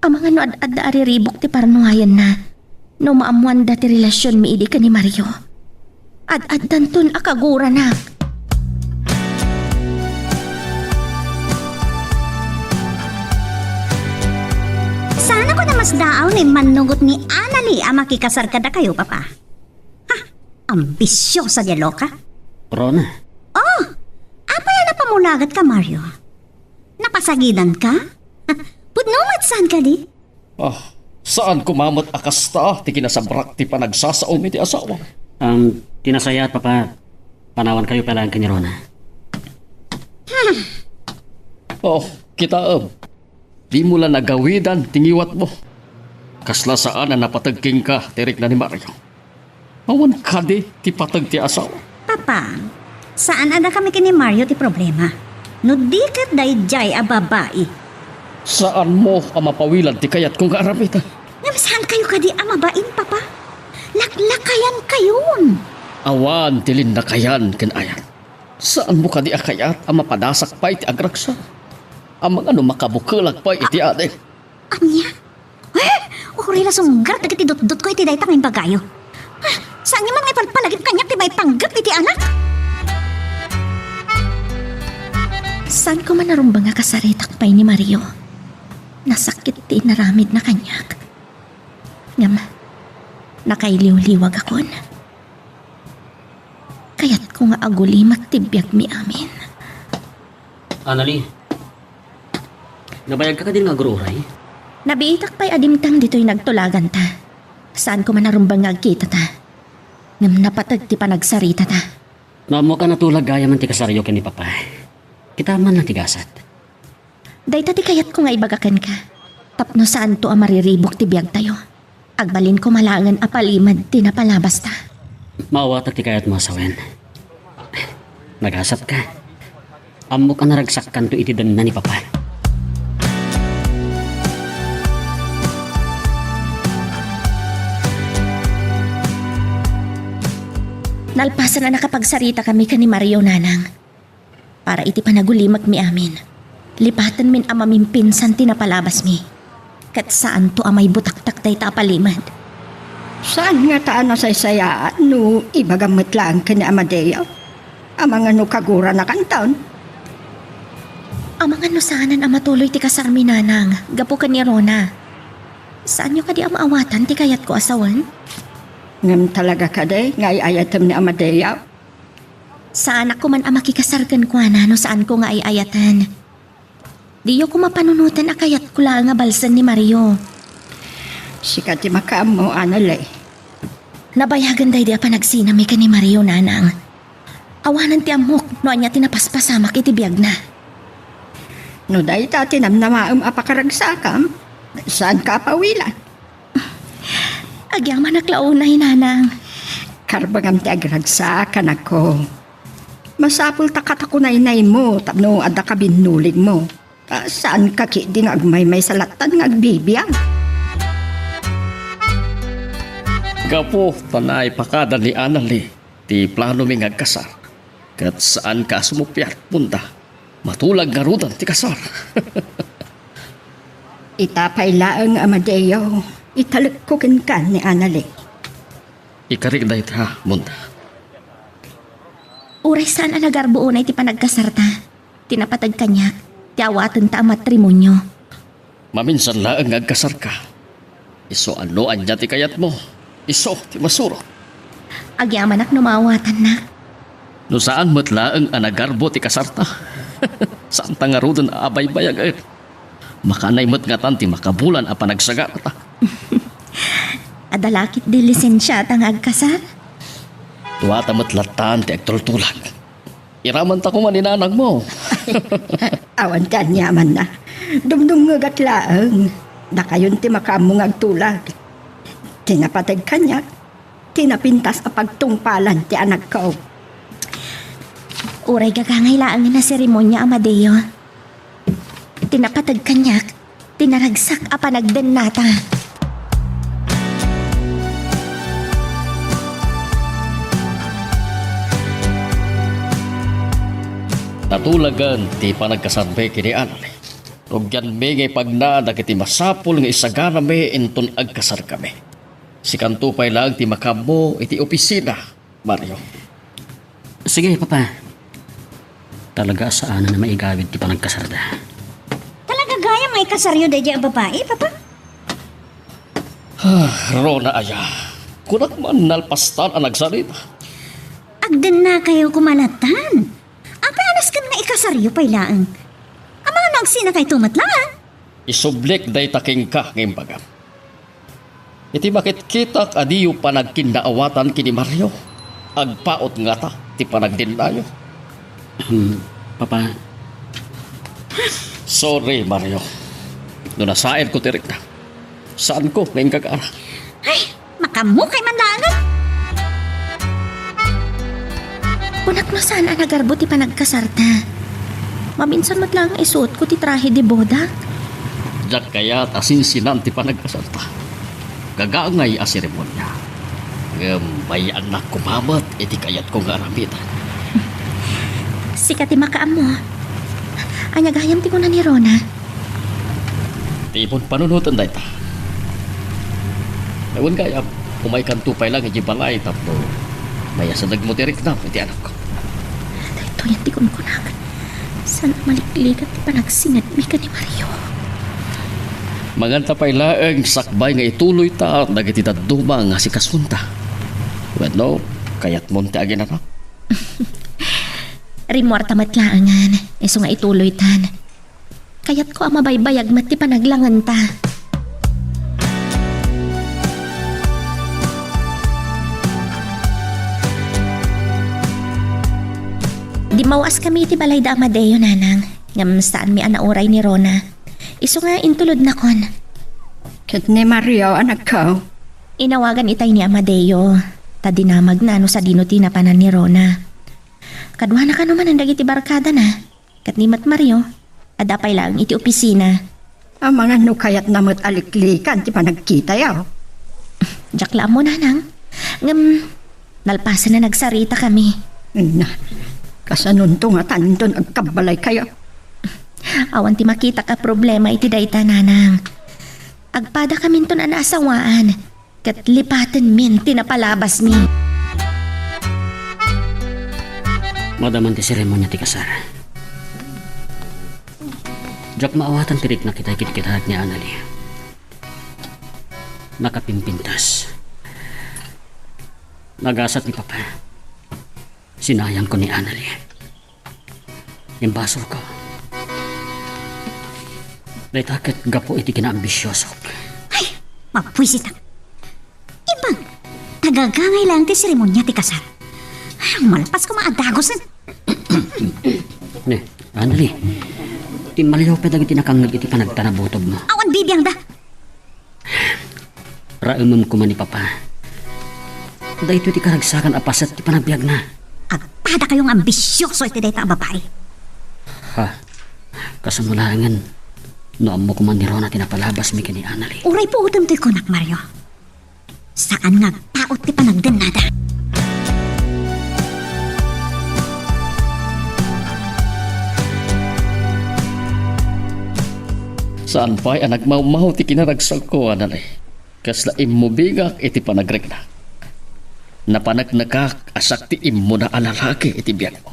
Amangan no ad-adda a riribuk ti parnuayenna no maammoanda ti relasionmi idi ken ni Mario. Ad-addanton a kaguranak. Saan a namasdaaw no immannugot ni Anali a makikasar kadakayo, Papa. Ha? Ambisiosa diay loka? Rona. Oh! Apay a napamulagat ka, Mario? Napasagidan ka? Pudno met saan kadi? Ah, saan koma met a kasta ti kinasabrak ti panagsasaom iti asawa. Um, ti nasayaat, Papa, panawankayo pay laeng ken ni Rona. Oh, kitaem. Dimo la nagawidan ti ngiwatmo. Kasla saan a napateg kenka ti rikna ni Mario. Awan kadi ti pateg ti asawa. Papa, saan a dakami ken ni Mario ti problema. No di ket daydiay a babai. Saanmo a mapawilan ti kayatko nga aramiden. Ngem saankayo kadi a mabain, Papa? Laklakayankayon. Awan ti linnakayan ken ayat. Saanmo kadi a kayat a mapadasak pay ti agragsak? Amangan no makabukelak pay iti ading. Ania? Eh, uray la sunggar dagiti dutdotko iti dayta nga imbagayo. Ah, saanyo man nga ipalpalagip kaniak ti maipanggep iti anak? Saan koma narumbeng a kasaritak pay ni Mario. Nasakit ti inaramidna kaniak. Ngem, nakailiwliwagakon. Kayatko nga agulimek ti biagmi amin. Anali, nabayagka kadin nga agur-uray? Nabiitak pay a dimteng ditoy nagtulaganta. Saan koma narumbeng nga agkitata. Ngem napateg ti panagsaritata. No ammok a natulag gayam ti kasaryo ken ni Papa, kita man lang ti gasat. Dayta ti kayatko nga ibaga kenka, tapno saanto a mariribuk ti biagtayo. Agbalin koma laengen a palimed ti napalabasta. Maawatak ti kayatmo a sawen. Nagasatka. Ammok a naragsakkanto iti denna ni Papa. Nalpasen a nakapagsaritakami ken ni Mario, nanang. Para iti panagulimekmi amin, lipatenmin a mamimpinsan ti napalabasmi. Ket saanto a maibutaktak dayta a palimed. Saan ngata a nasaysayaat no ibagam met laeng ken ni Amadeo? Amangan no kaguranakanton? Amangan no saanen a matuloy ti kasarmi, nanang, gapu ken ni Rona. Saanyo kadi a maawatan ti kayatko a sawen? Ngem talaga kadi nga ay-ayatem ni Amadeo? Saanak koman a makikasar kenkuana no saanko nga ay-ayaten. Diyo koma panunoten a kayatko laeng a balsen ni Mario. Sika ti makaammo, Anale. Nabayagen daydi a panagsinami ken ni Mario, nanang. Awanen ti ammok no ania ti napaspasamak iti biagna. No dayta ti namnamaem a pakaragsakam, saanka a pawilan. Agyamanak la unay, nanang. Karbengam ti agragsak, anakko. Masapul ta katakunaynaymo tapno adda kabinnuligmo. Ta saanka ketdi nga agmaymaysa lattan nga agbibiag. Gapu ta naipakada ni Anali ti planomi nga agkasar, ket saanka a sumuppiat, Monda. Matulag ngaruden ti kasar. Ita pay laeng, Amadeo, italekko kenka ni Anali. Ikarik dayta, Monda. Uray saan a nagarbo unay ti panagkasarta, ti napateg kaniak, ti awatenta a matrimonio. Maminsan laeng nga agkasarka. Isu a no ania ti kayatmo, isu ti masurot. Agyamanak no maawatannak. No saan met laeng a nagarbo ti kasarta, saanta ngaruden a abaybayagen. Makaanay met ngatan ti makabulan a panagsagarata. Adda la ketdi lisensiata nga agkasar? Duata met lattan ti agtultulag. Iramanta koma ni nanangmo. Awan ti aniamanna. Dumdumngegak laeng. Dakayon ti makaammo nga agtulag. Ti napateg kaniak, ti napintas a pagtungpalan ti anakko. Uray gagangay laeng a seremonia, Amadeo. Ti napateg kaniak, ti naragsak a panagdennata. Natulagan ti panagkasarmi ken ni Anali. Rugianmi nga ipagna dagiti masapul nga isaganami inton agkasarkami. Sikanto pay laeng ti makaammo iti opisina, Mario. Sige, Papa. Talaga a saanen a maigawid ti panagkasarda. Talaga gayam nga ikasaryo daydiay a babai, Papa? Ah, Rona aya. Kunak man nalpastan a nagsarita. Agdennakayo koma lattan. Apay a nasken nga ikasaryo pay laeng? Amangan no agsinakayto met laeng? Isublik dayta kenka nga imbagam. Iti makitkitak a diyo panagkinnaawatan ken ni Mario, agpaut ngata ti panagdennayo. Hmm, Papa. Sorry, Mario. No nasairko ti rikna, saanko nga inggagara. Ay, makaammo kay man laeng. Kunak no saan a nagarbo ti panagkasarta. Maminsan met laeng nga isuotko ti trahe de boda. Diak kayat a sinsinan ti panagkasarta. Gagangay a seremonia. Ngem mayaannak koma met iti kayatko nga aramiden. Sika ti makaammo. Ania gayam ti kuna ni Rona? Ti imon panunoten dayta. Wen gayam, umaykanto pay laeng idiay balay tapno mayasadegmo ti riknam iti anakko. Daytoyen ti kunkunak. Saan a maliklikat ti panagsinedmi ken ni Mario. Manganta pay laeng sakbay nga ituloyta dagiti dadduma nga asikasunta. Wenno, kayatmon ti aginanak? Rimmuarta met laengen, isu nga ituloytan. Kayatko a mabaybayag met ti panaglangenta. Dimmawaskami iti balay da Amadeo, nanang, ngem saanmi a nauray ni Rona. Isu nga intulodnakon. Ket ni Mario, anakko? Inawagan itay ni Amadeo, ta dinamagna no sadino ti napanan ni Rona. Kaduana kano manen dagiti barkadana. Ket ni met Mario, adda pay laeng iti opisina. Amangan no kayatna met a liklikan ti panagkitayo. Diak la ammo, nanang. Ngem, Nalpasen a nagsaritakami. Na, kasanonto ngata inton agkabbalaykayo? Awan ti makitak a problema iti dayta, nanang. Agpadakaminton a naasawaan, ket lipatenmin ti napalabasmi. Madamdama ti seremonia ti kasar. Diak maawatan ti riknak itay kitkitaek ni Anali. Nakapimpintas. Nagasat ni Papa. Sinayangko ni Anali. Imbasolko. Dayta ket gapu iti kinaambisiosok. Ay, mabuisitak. Imbag, tagagangay laeng ti seremonia ti kasar. Ay, malpas koma a dagosen. Ne, Anali, timmalliwka dagiti nakangngeg iti panagtanabutob mo. Awan bibiangda. Raemem koma ni Papa. Daytoy ti karagsakan a paset ti panagbiagna. Agpadakayo nga ambisioso iti dayta a babai. Ha? Kasano laengen no ammo koma ni Rona ti napalabasmi ken ni Anali? Uray puotem toy kunak, Mario. Saan nga agpaut ti panagdennada. Saan pay a nagmawmaw ti kinaragsakko, Anali. Kasla immubingak iti panagriknak. Napaneknekak a siak ti immuna a lalaki iti biagmo.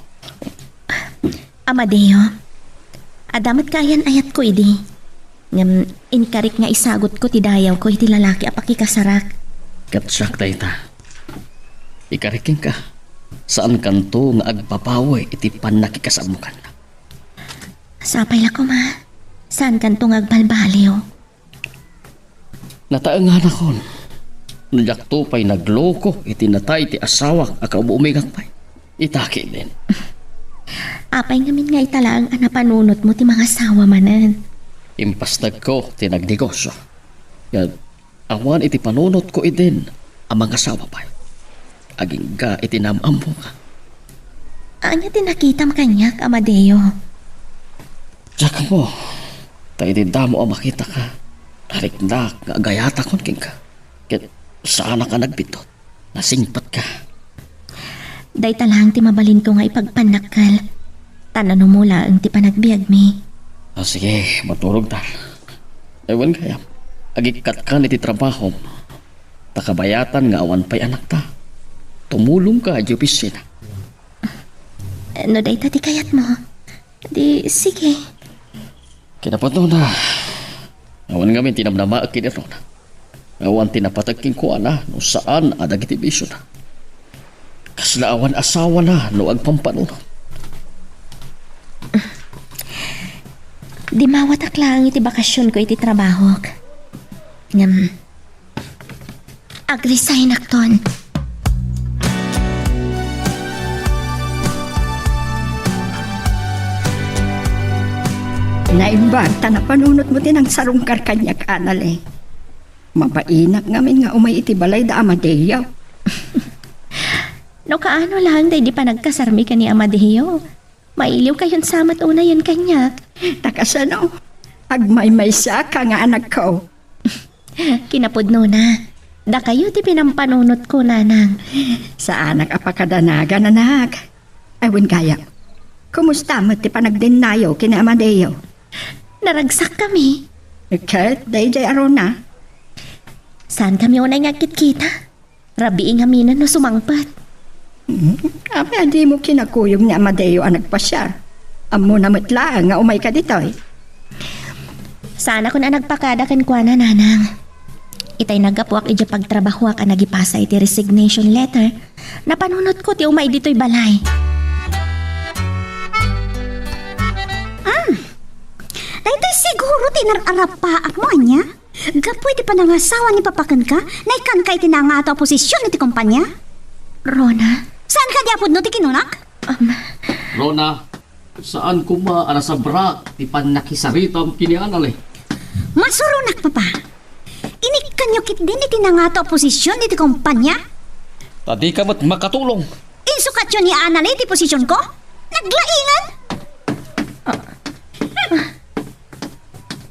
Amadeo, adda met kaayan-ayatko idi. Ngem inkarik nga isagutko ti dayawko iti lalaki a pakikasarak. Ket siak dayta. Ikarik kenka, saankanto nga agbabawi iti pannakikasarmo kenka. Sapay la koma, saankanto nga agbalbaliw. Nataenganakon no diakto pay nagloko iti natay ti asawak a kaub-umingak pay. Ita ketdin. Apay ngamin nga ita laeng a napanunotmo ti mangasawa manen? Impasnekko ti nagnegosio. Ket awan iti panunotko idin a mangasawa pay. Agingga iti naam-ammoka. Ania ti nakitam kaniak, Amadeo? Diak ammo, ta idi damo a makitaka, nariknak nga agayatakon kenka. Ket saanak a nagbiddut. Nasingpetka. Dayta laeng ti mabalinko nga ipagpannakkel. Ta nanumo laeng ti panagbiagmi. Ah, sige, maturogtan. Ay, wen gayam, agikkatkan iti trabahom. Ta kabayatan nga awan pay anakta. Tumulongka iti opisina. No dayta ti kayatmo, di sige. Kinapudnona, awan ngamin ti namnamaek ken ni Rona. Awan ti napateg kenkuana no saan a dagiti bisiona. Kasla awan asawana no agpampanunot. Dimmawatak laeng iti bakasionko iti trabahok. Ngem, agresignak ton. Naimbag ta napanunotmo ti nangsarungkar kaniak, Anali. Mabainak ngamin nga umay iti balay da Amadeo. No kaano laeng daydi panagkasarmi ken ni Amadeo, mailiwkayon sa met unayen kaniak. Ta kasano? Agmaymaysaka nga anakko. Kinapudnona, dakayo ti pinampanunotko, nanang. Saanak a pakadanagan, anak. Ay, wen gayam, kumusta met ti panagdennayo ken ni Amadeo? Naragsakkami. Ket daydiay a Rona? Saankami unay nga agkitkita. Rabii ngamin no sumangpet. Hmm, apay a dimo kinakuyog ni Amadeo a nagpasiar? Ammona met laeng nga umayka ditoy. Saanakon a nagpakada kenkuana, nanang. Itay naggapuak idiay pagtrabahoak a nagipasa iti resignation letter, napanunotko ti umay ditoy balay. Ah, daytoy siguro ti inar-arapaakmo, ania? Gapu iti panangasawa ni Papa kenka, naikkanka iti nangato a posision iti kompania? Rona? Saan kadi a pudno ti kinunak? Um, Rona, saan koma a nasabrak ti pannakisaritam ken ni Anali. Masuronak, Papa. Inikkanyo ketdin iti nangato a posision iti kompania? Ta dika met makatulong. Insukatyo ni Anali ti posisionko? Naglaingan? Ah, ah,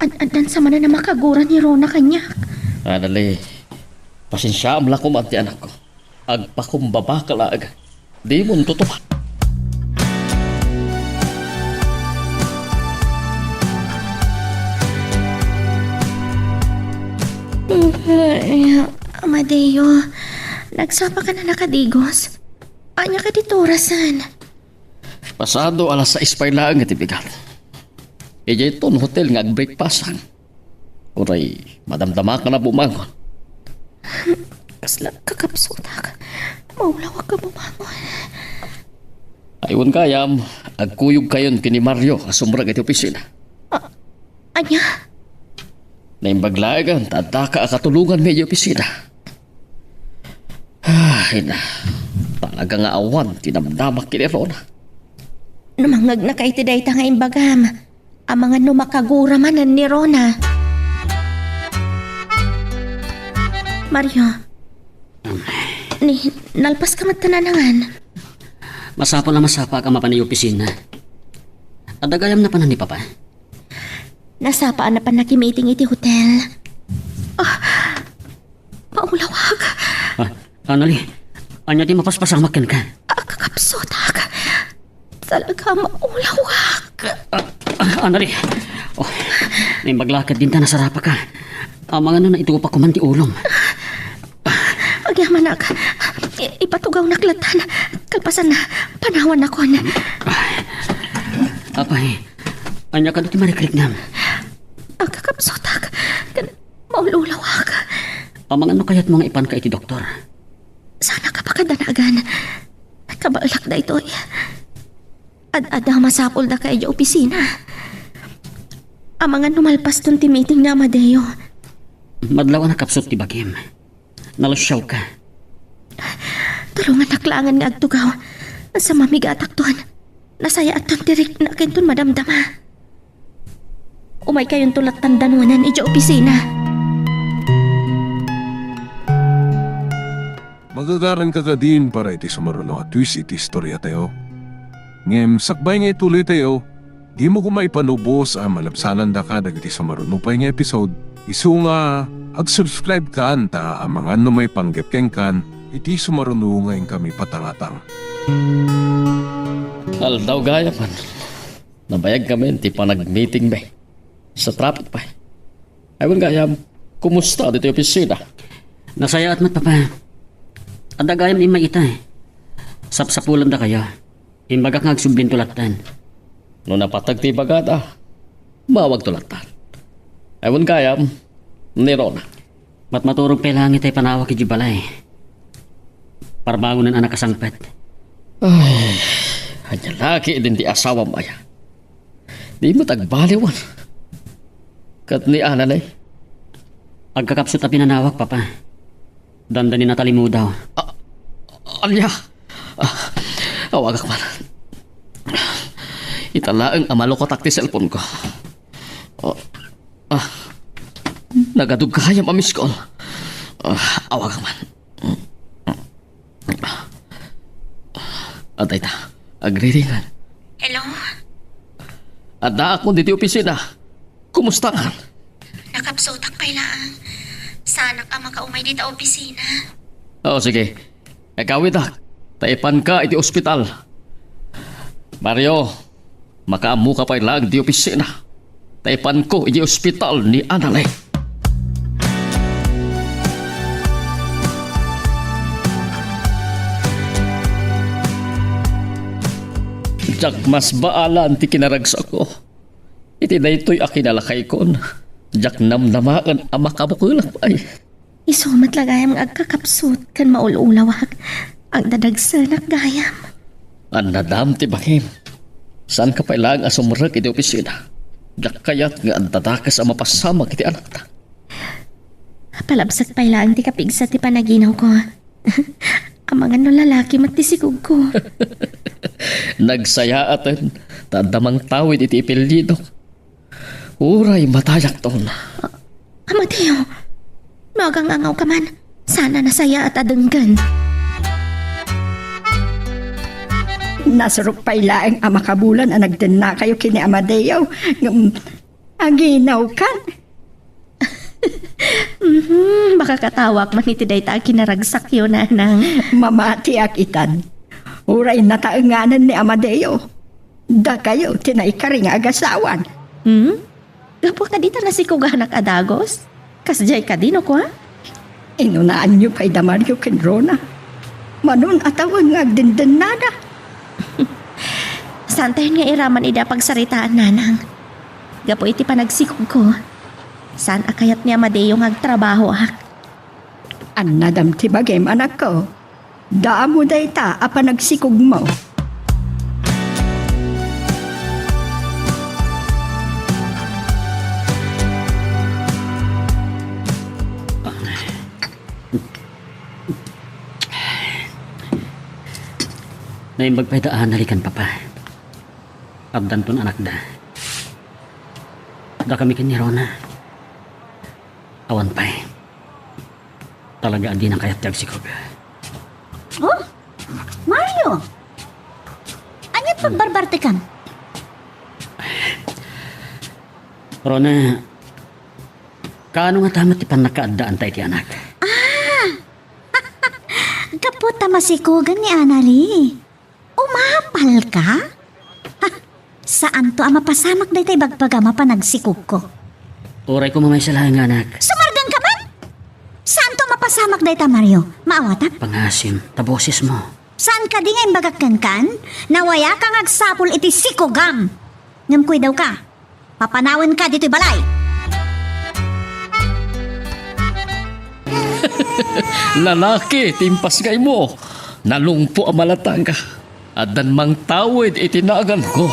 Ad-addan sa manen a makagura ni Rona kaniak. Anali, pasensiaam la koma ti anakko. Agpakumbaba ka laeng. Dimon tutupan. Ay, Amadeo, nagsapa ka na nakadigos? Ania kadi ti orasen? Pasado alas sais pay laeng iti bigat. Idiay ton hotel nga agbreakfastan. Uray, madamdama ka na bumangon. Kasla kakapsutak. Maulawak ka bumangon. Ay, wen gayam, agkuyog kayon ken ni Mario a sumrek iti opisina. A-, ania? Naimbag laeng ta addaka a katulonganmi iti opisina. Ay na, talaga nga awan ti namdamak ken ni Rona. No mangngegnaka iti dayta nga imbagam, amangan no makagura manen ni Rona. Mario, ni, nalpas ka met ta nanangan. Masapul a masapaak a mapan iti opisina. Adda gayam napanan ni Papa? Nasapa a napan nakimiting iti hotel. Ah, maulawak. Ah, Anali, ania ti mapaspasamak kenka? Agkakapsutak. Talaga, maulawak. Ah, ah, Anali. Oh, naimbag la ket dinta nasarapaka. Amangan no naitupak ko man ti ulom. Agyamanak. I-, ipatugawnak lattan. Kalpasanna, panawannakon. Apay, ania kano ti marikriknam? Agkakapsutak. Ken maululawak. Amangan no kayatmo nga ipanka iti doktor? Saan a kapakadanagan. Kabaelak daytoy. Ad-adda a masapul daka idiay opisina. Amangan no malpaston ti meeting ni Amadeo. Madlaw a nakapsut ti bagim. Nalusiawka. Tulongannak laengen nga agtugaw. Sa mamigatakton. Nasayaatton ti rikna kenton madamdama. Umaykayonto lattan danuanen idiay opisina. Magagaranka kadin para iti sumaruno a twist iti istoriatayo. Ngem sakbay nga ituloytayo, dimo koma ipanubos a malabsanandaka dagiti sumaruno pay nga episode. Isu nga, ag-subscribe kan ta amangan no maipanggep kenkan iti sumaruno nga inkami patangatang. Aldaw gayam, nabayagkamin ti panagmeetingmi. Sa traffic pay. Ay, wen gayam, kumusta ditoy opisina? Nasayaat met, Papa. Adda gayam immay ita. Sapsapulendakayo. Imbagak nga agsublinto lattan. No napateg ti ibagada, mawagto lattan. Ay, wen gayam, ni Rona. Matmaturog pay laeng itay panawak idiay balay. Parbangonen a nakasangpet. Ay, ania la ketdin ti asawam aya? Di met agbaliwan. Ket ni Ananay? Agkakapsut a pinanawak, Papa. Dandani natalimudaw. A-, ania? Ah, awagak man. Ita laeng a malukotak ti cellphone ko. Ah, ah, nagadug gayam a miss call. Ah, awagak man. Adda ita, agriringan. Hello? Addaakon ditoy opisina. Kumusta kan? Nakapsutak pay laeng. Saanak a makaumay dita opisina. Oo, sige. Ikawidak, ta ipanka iti ospital. Mario, makaammoka pay laeng iti opisina. Ta ipanko iti ospital ni Anale. Diak masbaalan ti kinaragsakko. Iti daytoy a kinalakaykon, diak namnamaen a makabukelak pay. Isu met la gayam nga agkakapsut ken maul-ulawak. Agdadagsenak gayam. Annadam ti bangim. Saanka pay laeng a sumrek iti opisina. Diak kayat nga adda dakes a mapasamak iti anakta. Palabsak pay laeng ti kapigsa ti panaginawko. Amangan no lalaki met ti sigugko. Nagsayaaten ta adda mangtawid iti ipillido. Uray matayakton. Amadeo, no agang-angawka man, saan a nasayaat a denggen. Nasruk pay laeng a makabulan a nagdennakayo ken ni Amadeo. Ngem aginawkan. Mhm, makakatawak man iti dayta a kinaragsakyo, Nanang. Mamatiak itan. Uray nataenganen ni Amadeo. Dakayo ti naikari nga agasawan. Hmm? Gapu kadi ta nasikuganak a dagus? Kasdiay kadi no kua? Inunaanyo pay da Mario ken Rona. Manon a tawen nga agdendennada. Saantayon nga iraman idi a pagsaritaan, Nanang. Gapu iti panagsikogko, saan a kayat ni Amadeo nga agtrabahoak. Annadam ti bagim, anakko. Damo dayta a panagsikogmo. Naimbag pay da a nalikan, Papa. Addanton anakda. Dakami ken ni Rona. Awan pay. Talaga a dina kayat ti agsikog. Oh? Mario? Ania't pagbarbartekam? Rona, kaano ngata met ti pannakaaddaanta iti anak? Ah! Gapu ta masikugan ni Anali. Umapalka? Ha, saanto a mapasamak dayta ibagbagam a panagsikogko. Uray koma maysa laeng nga anak. Sumargangka man? Saanto a mapasamak dayta, Mario? Maawatak? Pangasim ta bosesmo. Saan kadi nga imbagak kenkan? Nawayaka nga agsapul iti sikogam. Ngem kuidawka, papanawenka ditoy balay. Lalaki ti impasngaymo. Nalungpo a malatag. Addan mangtawid iti naganko.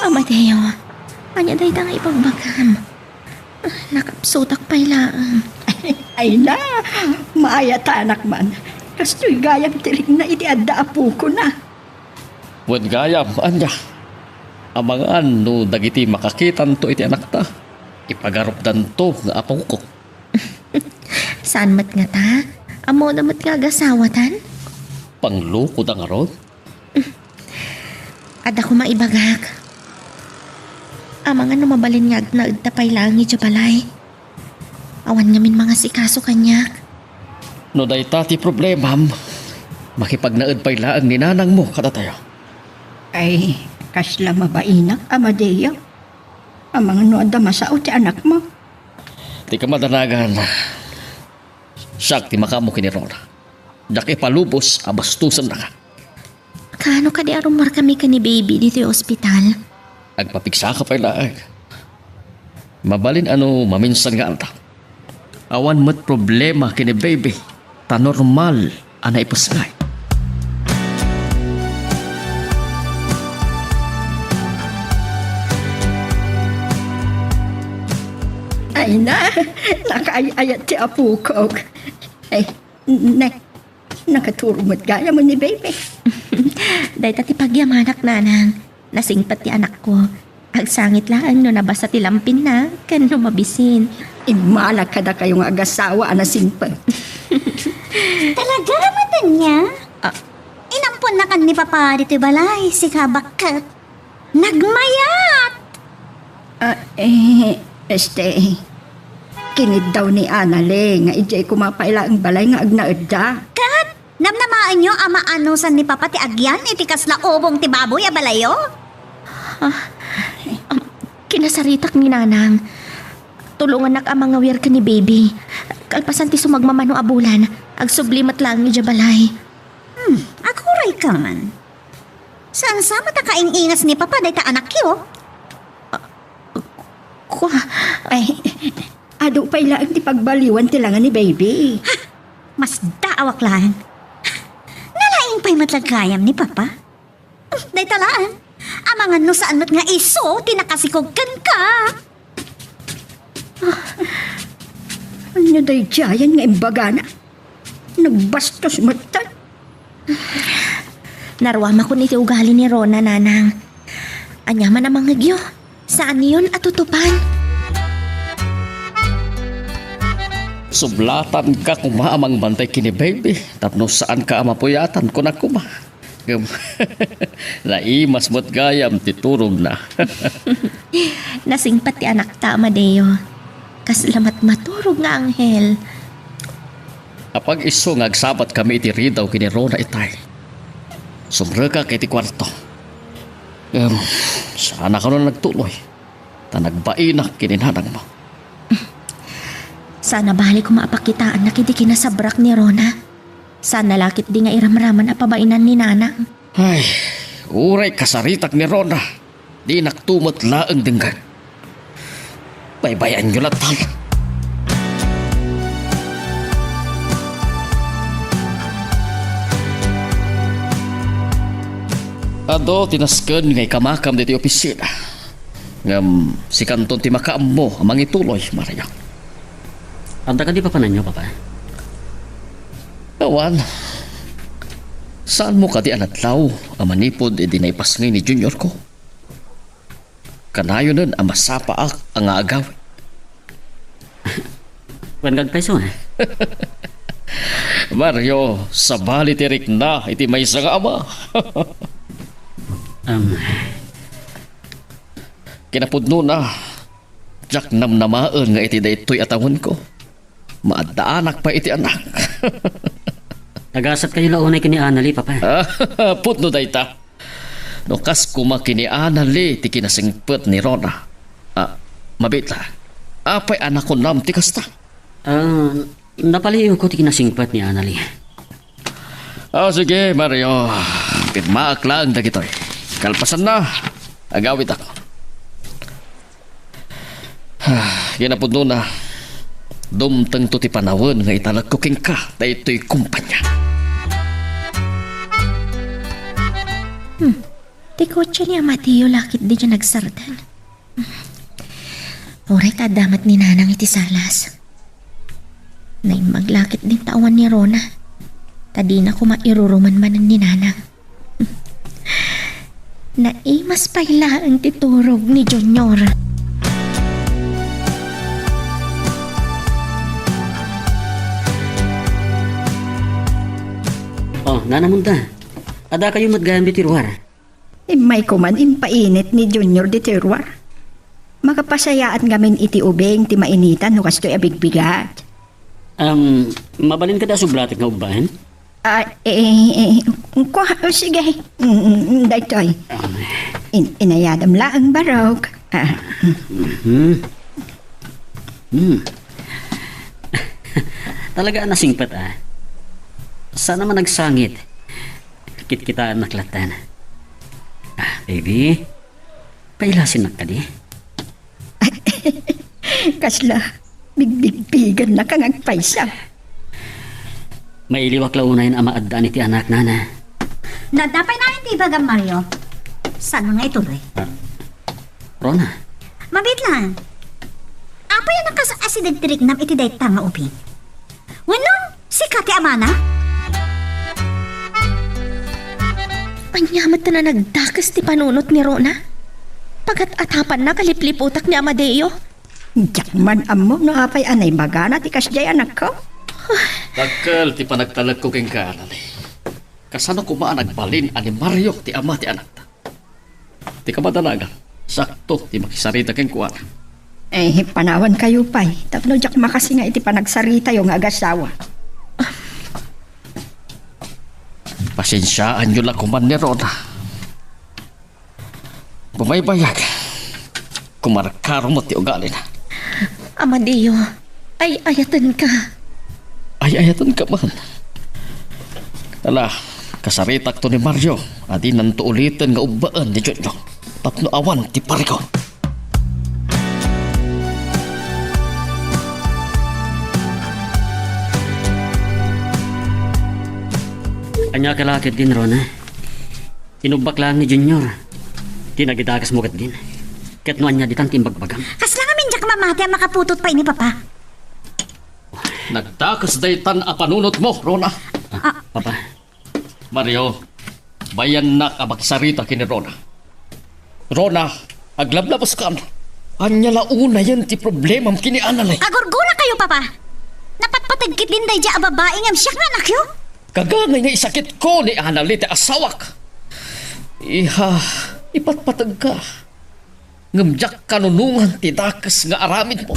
Amadeo, ania dayta nga ibagbagam? Nakapsutak pay laeng. Ay na, maayatanak man. Kastoy gayam ti rikna iti adda apokona. Wen gayam, ania? Amangan no dagiti makakitanto iti anakta, ipagarupdanto nga apoko. Saan met ngata? Ammona met nga agasawatan? Panglokoda ngarud? Adda koma ibagak. Amangan no mabalin nga agnaedta pay laeng idiay balay. Awan ngamin mangasikaso kaniak. No dayta ti problemam, makipagnaed pay laeng ni nanangmo kadatayo. Ay, kasla mabainak, Amadeo. Amangan no adda masao ti anakmo. Ti kamadanagan, siak ti makaammo ken ni Rona. Diak ipalubos a bastosennaka. Kaano kadi a rummuarkami ken ni Baby ditoy ospital? Agpapigsaka pay laeng. Mabalin a no maminsan nga aldaw. Awan met problema ken ni Baby, ta normal a naipusngay. Ay na, nakaay-ayat ti apokok. Ay, ne, nakaturog met gayam ni Baby. Dayta ti pagyamanak, nanang. Nasingpet ti anakko. Agsangit laeng no nabasa ti lampinna ken no mabisin. Immala kadakayo nga agasawa a nasingpet. Talaga, Matanya? Ah. Inamponnakan ni Papa ditoy balay, sika bakket. Nagmayat! Ah, eh, este, kiniddaw ni Anale nga idiay koma pay laeng balay nga agnaedda. Ket namnamaenyo a maanusan ni Papa ti agyan iti kasla ubong ti baboy a balayo? Ah, um, kinasaritak ni Nanang. Tulongannak a mangawir ken ni Baby. Kalpasan ti sumagmamano a bulan, agsubli met laeng idiay balay. Hmm, aguray ka man. Saan sa met a kaing-ingas ni Papa dayta anakyo? Kua. Ay, adu pay laeng ti pagbaliwan ti langa ni Baby. Ha! Masdaawak laeng. Nalaing pay met la gayam ni Papa. Hmm, dayta laeng. Amangan no saan met nga isu ti nakasikog kenka. Ah, ania daydiayen nga imbagana? Nagbastos metten. Naruamakon iti ugali ni Rona, Nanang. Ania man a mangngegyo, saanyon a tutupan. Sublatanka koma a mangbantay ken ni Baby tapno saanka a mapuyatan, kunak koma. Ngem, naimas met gayam ti turogna. Nasingpet ti anakta, Amadeo. Kasla matmaturog nga anghel. Apag-isu nga agsabatkami iti ridaw ken ni Rona itay, sumrekak iti kuarto. Em, saan a kano nagtuloy, ta nagbainak ken ni nanangmo. Saan a bali koma a pakitaannak iti kinasabrak ni Rona. Saan a la ketdi nga iramraman a pabainan ni nanang. Ay, uray kasaritak ni Rona, dinak to met laeng denggen. Baybay-anyo lattan. Adu ti nasken nga ikamakam ditoy opisina. Ngem sikanton ti makaammo a mangituloy, Mario. Adda kadi papananyo, Papa? Awan. Saanmo kadi a nadlaw a manipud idi naipasngay ni Junior ko? Kanayonen a masapaak a nga agawid. Wen, agpayso, eh. Mario, sabali ti rikna iti maysa nga ama. Um, Kinapudnona, diak namnamaen nga iti daytoy a tawenko, maaddaanak pay iti anak. Nagasatkayo la unay ken ni Anali, Papa. Pudno dayta. No kas koma ken ni Anali ti kinasingpet ni Rona. Ah, mabiit la. Apay a nakunam ti kasta? Ah, napaliiwko ti kinasingpet ni Anali. Ah, sige, Mario. Pirmaak laeng dagitoy. Kalpasanna, agawidakon. Ah, kinapudnona, dumtengto ti panawen nga italekko kenka daytoy kumpania. Hmm. Ti kotse ni Amadeo la ketdi diay nagsardeng. Uray ta adda met ni Nanang iti salas. Naimbag la ketdin ta awan ni Rona. Ta dina koma iruruman manen ni Nanang. Naimas pay laeng ti turog ni Junior. Oh, Nana Munta. Adda kayo met gayam ditoy ruar. Immay koman impainit ni Junior ditoy ruar. Makapasayaat ngamin iti ubing ti mainitan no kastoy a bigbigat. Um, mabalin kada subratek nga ubbaen? Ah, eh, eh, kua, sige. Mm, mm, daytoy. Um, In-, inayadam laeng barok. Ah. Mhm. Hmm. Talaga a nasingpet, ah. Saan a man nagsangit. Kitkitaennak lattan. Ah, baby, pailasinnak kadi? Kasla bigbigbigannak nga agpayso. Mailiwak la unayen a maaddaan iti anak, Nana. Nadda pay nayen ti ibagam, Mario. Saan nga ituloy? Ah, Rona. Mabiit laeng. Apay a nakas-asideg ti riknam iti dayta nga ubing? Wenno, sika ti amana? Ania met ta nagdakes ti panunot ni Rona? Pagat-atapanna a lipliputak ni Amadeo? Diak man ammo no apay a naibagana ti kasdiay, anakko. Dakkel ti panagtalekko kenka, Nani. Kasano koma a nagbalin a ni Mario ti ama ti anakta? Ti kamadanagan, sakto ti makisarita kenkuana. Eh, panawankayo pay, tapno diak makasinga iti panagsaritayo nga agasawa. Pasensiaanyo la koman ni Rona. Bumaybayag. Kumarkaro met ti ugalina. Amadeo, ay-ayatenka. Ay-ayatenka man. Ala, kasaritakto ni Mario a dinanto uliten nga ubbaen ni Junjun tapno awan ti parigaw. Ania ka la ketdin, Rona? Inubbak laeng ni Junior ti nagidakesmo ketdin. Ket no ania ditan ti imbagbagam? Kasla ngamin diak mamati a makaputot pay ni Papa. Nagdakes daytan a panunotmo, Rona. Ah, Papa. Mario, bayannak a maksarita ken ni Rona. Rona, aglablabuskam. Ania la unayen ti problemam ken ni Anali? Agurgonakayo, Papa. Napatpateg ketdin daydiay a babai ngem siak nga anakyo. Kagangay nga isakitko ni Anali ti asawak. Iha, ipatpategka. Ngem diak kanunongan ti dakes nga aramidmo.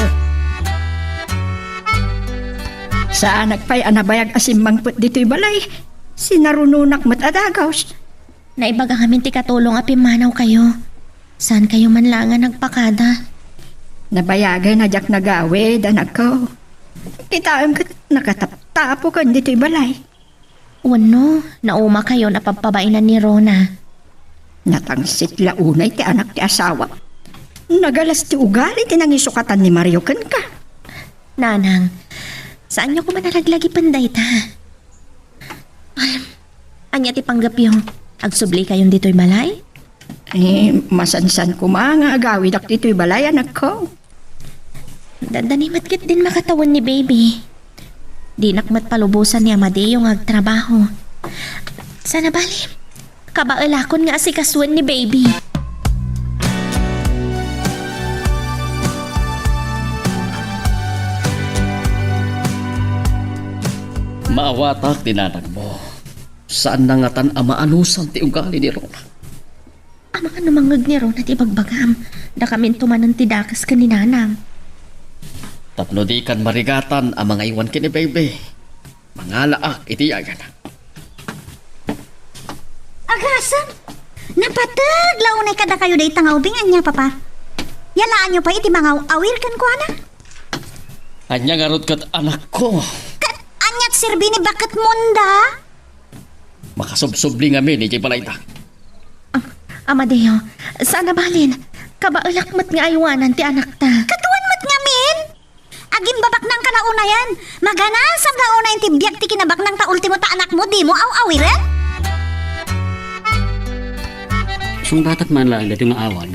Saanak pay a nabayag a simmangpet ditoy balay. Sinarunonak met a dagus. Naibaga ngamin ti katulong a pimmanawkayo. Saankayo man laeng a nagpakada. Nabayagen a diak nagawid, anakko. Kitaem ket nakataptapoken ditoy balay. Wenno, naumakayon a pabpabainan ni Rona? Natangsit la unay ti anak ti asawa. Nagalas ti ugali ti nangisukatan ni Mario kenka. Nanang, saanyo koma a laglagipen dayta? Ay, ania ti panggepyo? Agsublikayon ditoy balay? Eh, masansan koma nga agawidak ditoy balay, anakko. Dandani met ketdin makatawen ni Baby. Dinak met palubosan ni Amadeo nga agtrabaho. Sana bali, kabaelakon nga asikasuen ni Baby. Maawatak ti nanangmo. Saanna ngatan a maanusan ti ugali ni Rona. Amangan no mangngeg ni Rona ti ibagbagam, dakaminto manen ti dakes ken ni Nanang. Tapno dikan marigatan a mangaywan ken ni Baby, mangalaak iti yagan. Agasem! Napateg la unay kadakayo dayta nga ubing, ania, Papa? Yalaanyo pay iti mangaw-awir kenkuana? Ania ngarud ket, anakko? Ket ania ti serbi ni baketmonda? Makasubsubli ngamin idiay balayda. Ah, Amadeo, saan a balin. Kabaelak met nga aywanan ti anakta. Kaduan met ngamin? Agimbabaknangka la unayen. Maganasam la unayen ti biag ti kinabaknang ta ultimo ta anakmo, dimo aw-awiren? Sungbatak man laeng daytoy nga awan.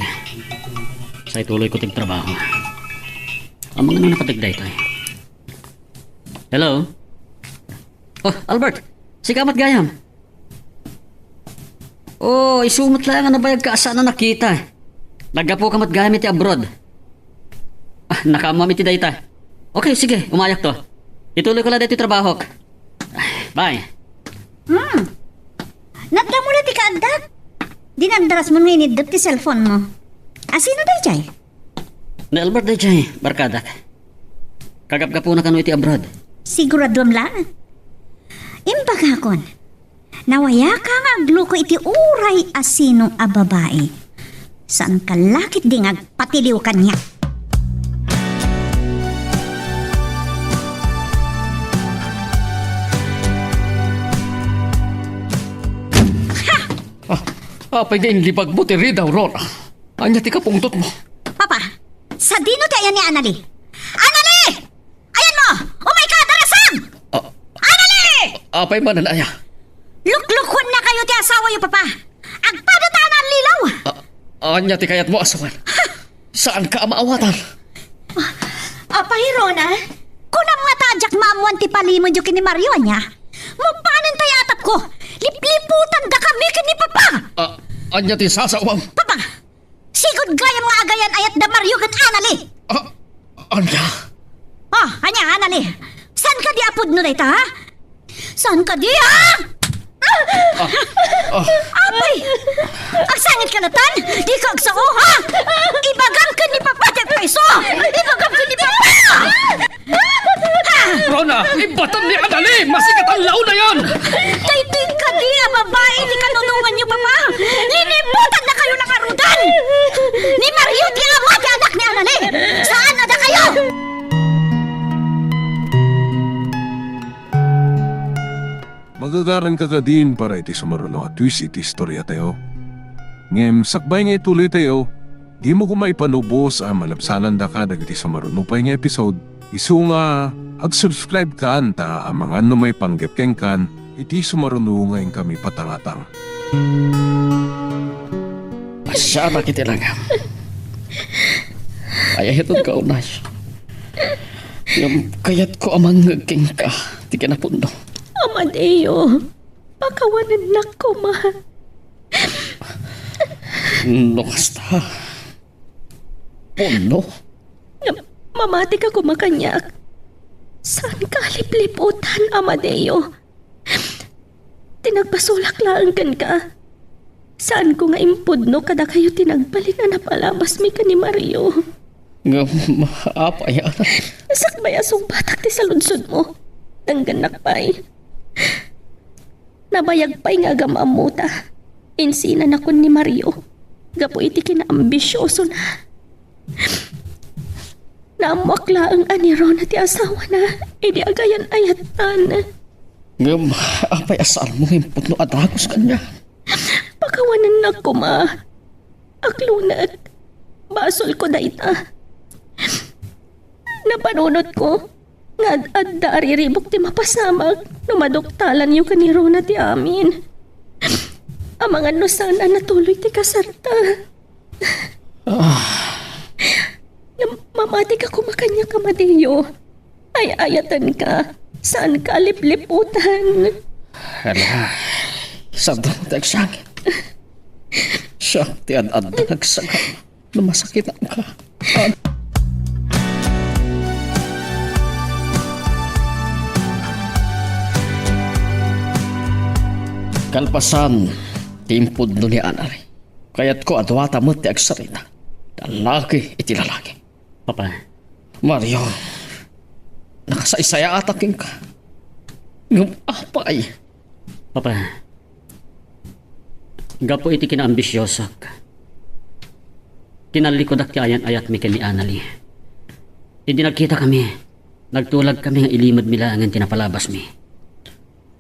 Sa ituloyko ti trabaho. Amangan no napateg daytoy. Hello? Oh, Albert! Sika met gayam? Oh, isu met laeng a nabayagka a saan a nakita. Naggapuka met gayam iti abroad. Ah, nakaammoam iti dayta. Okay, sige, umayakto. Ituloyko la daytoy trabahok. Bye. Hmm. Nadda mo la ti kaaddak? Dinagdarasmo nga iniddep ti cellphone mo. A sino daydiay? Ni Albert daydiay, barkadak. Kagapgapuna kano iti abroad. Siguraduam la. Imbagakon, nawayaka nga agluko iti uray a sino a babai. Saanka la ketdi nga agpatiliw kaniak. Ha! Ah, apay nga inlibagmo ti ridaw, Rona? Ania ti kapungtotmo? Papa, sadino ti ayan ni Anali? Anali! Ayanmo! Umayka, darasam! Ah, Anali! Apay manen aya? Luklukuennakayo ti asawayo, Papa. Agpadatayo a naallilaw! Ah, ania ti kayatmo a sawen? Saanka a maawatan? Apay, Rona? Kunam ngata a diak maammoan ti palimedyo ken ni Mario, ania? Mapanen tay atapko. Lipliputandakami ken ni Papa! Ah, ania ti sasawem? Papa, sigud gayam nga agayan-ayat da Mario ken Anali. Ah, ania? Ah, ania, Anali? Saan kadi a pudno dayta, ha? Saan kadi, ha? Ah, ah. Apay! Agsangitka latta? Dika agsao, ha? Ibagam ken ni Papa ti agpayso! Ibagam ken ni Papa! Rona, ibaton ni Anali! Masikatan la unayen! Daytoy kadi a babai ti kanunonganyo, Papa! Linibutannakayo la ngaruden! Ni Mario ti ama ti anak ni Anali! Saan a dakayo! Magagaranka kadin para iti sumaruno a twist iti istoriatayo. Ngem sakbay nga ituloytayo, dimo koma ipalubos a malabsanandaka dagiti sumaruno pay nga episode. Isu nga, ag-subscribe kan ta amangan no maipanggep kenkan iti sumaruno nga inkami patangatang. Pasianak iti langam. Ay, ayaton ka, unay. Ngem kayatko a mangngeg kenka ti kinapudno. Amadeo, pakawanennak koma. No kasta, pudno. Ngem mamatika koma kaniak. Saanka a lipliputan, Amadeo. Ti nagbasolak laeng kenka. Saanko nga impudno kadakayo ti nagbalin a napalabasmi ken ni Mario. Ngem, apay a? Sakbay a sungbatak ti saludsodmo. Denggennak pay. Nabayag pay nga agam-ammota. Insinanakon ni Mario gapu iti kinaambisiosona. Naammoak laeng a ni Rona ti asawana idi agayan-ayattan. Ngem apay a saanmo nga impudno a dagus kaniak? Pakawanennak koma. Aklonek. Basolko dayta. Napanunotko nga ad-adda a riribuk ti mapasamak no maduktalanyo ken ni Rona ti amin. Amangan no saan a natuloy ti kasarta. Ah. Ngem mamatika koma kaniak, Amadeo. Ay-ayatenka. Saanka a lipliputan. Ala, sanda ti agsangit. Siak ti ad-adda nga agsaga no masakitanka. Kalpasan ti impudno ni Anali, kayatko a duata met ti agsarita, lalaki iti lalaki. Papa. Mario, nakasaysayaatak kenka. Ngem apay? Papa, gapu iti kinaambisiosok, tinallikudak ti ayan-ayatmi ken ni Anali. Idi nagkitakami, nagtulagkami nga ilimedmi laengen ti napalabasmi.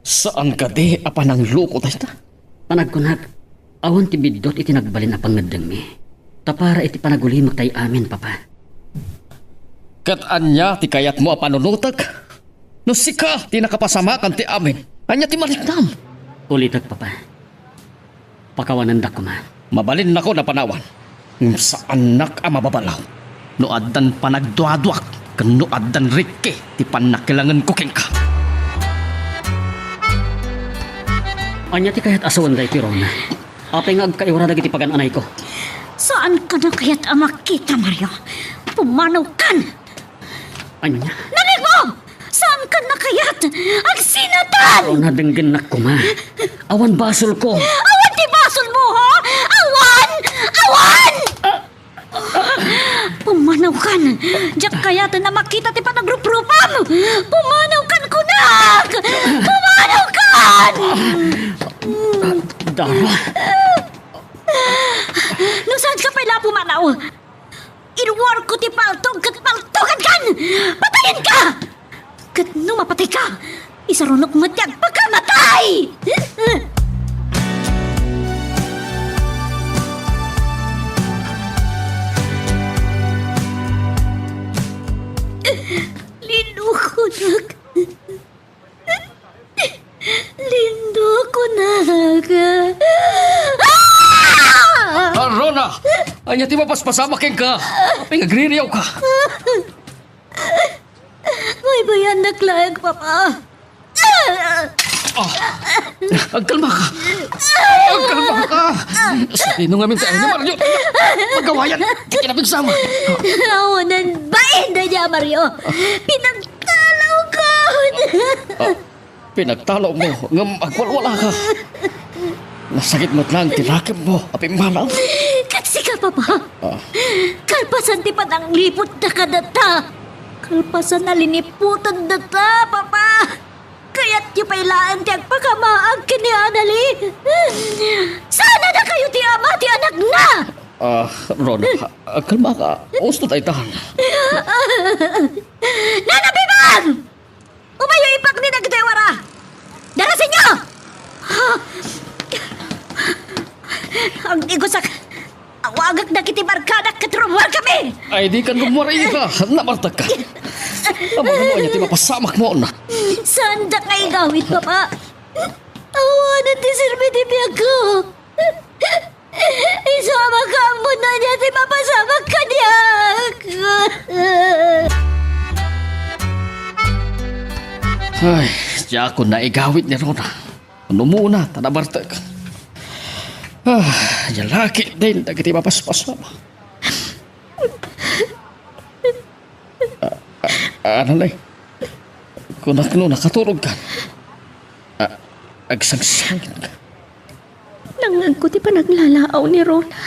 Saan kadi a panangloko dayta? Panagkunak, awan ti biddut iti nagbalin a pangngeddengmi. Ta para iti panagulimek tay amin, Papa. Ket ania ti kayatmo a panunotek? No sika ti nakapasamakan ti amin, ania ti mariknam? Ulitek, Papa. Pakawanendak koma. Mabalinnakon a panawan. Ngem saannak a mababalaw no addan panagduaduak ken no addan rikki ti pannakilangenko kenka. Ania ti kayat a sawen daytoy, Rona? Apay nga agkaiwara dagiti pagan-anayko? Saanka a kayat a makita, Mario. Pumanawkan! Ania? Narigat! Saankan a kayat? Agsinatan! Rona, denggennak koma. Awan basolko. Awan ti basolmo, ha? Awan! Awan! Pumanawkan! Diak kayaten a makita ti panagruprupam! Pumanawkan kunak! Pumanawkan! Dara. No saanka pay la a pumanaw, iruarko ti paltog ket paltogankan! Patayenka! Ket no mapatayka, isarunok met ti agpakamatay! Linukonak. Lindo ko na ka. Ah! Ah, Rona! Ania ti mapaspasamak kenka? Apay nga agririaw ka? Baybayannak laeng, Papa. Ah! Agkalma ka! Agkalma ka! Sadino ngamin ti ayna, Mario? Magawayan! Ti kinapigsama! Awanan bain dayta, Mario! Pinagtalawko! Ah, pinagtalawmo, ngem agwalwala ka. Nasakit met laeng ti rakemmo a pimmanaw. Ket sika, Papa. Ah. Kalpasan ti panangliputda kadata. Kalpasan a liniputendata, Papa. Kayatyo pay laeng ti agpakamaag ken ni Anali. Saan a dakayo ti ama ti anakna? Ah, Rona, kalma ka. Usto daytan. Nana Bibang! Umayo ipakni dagitoy wara! Darasenyo! Agdigosak! Awagak dagiti barkadak ket rummuarkami! Ay, dikan rummuar ita! Nabartakka! Amangan no ania ti mapasamakmon! Saandak nga igawid, Papa? Awanen ti serbi ti biagko! Isumaka ammo no ania ti mapasamak kaniak. Ay, diakon naigawid ni Rona. Umuna ta nabartek. Ah, lalaki din dagiti mapaspasamak. Ah, ah, ano na eh? Kunak no nakaturog ka. Ah, agsangsangit ka. Nangngegko ti panaglalaaw ni Rona.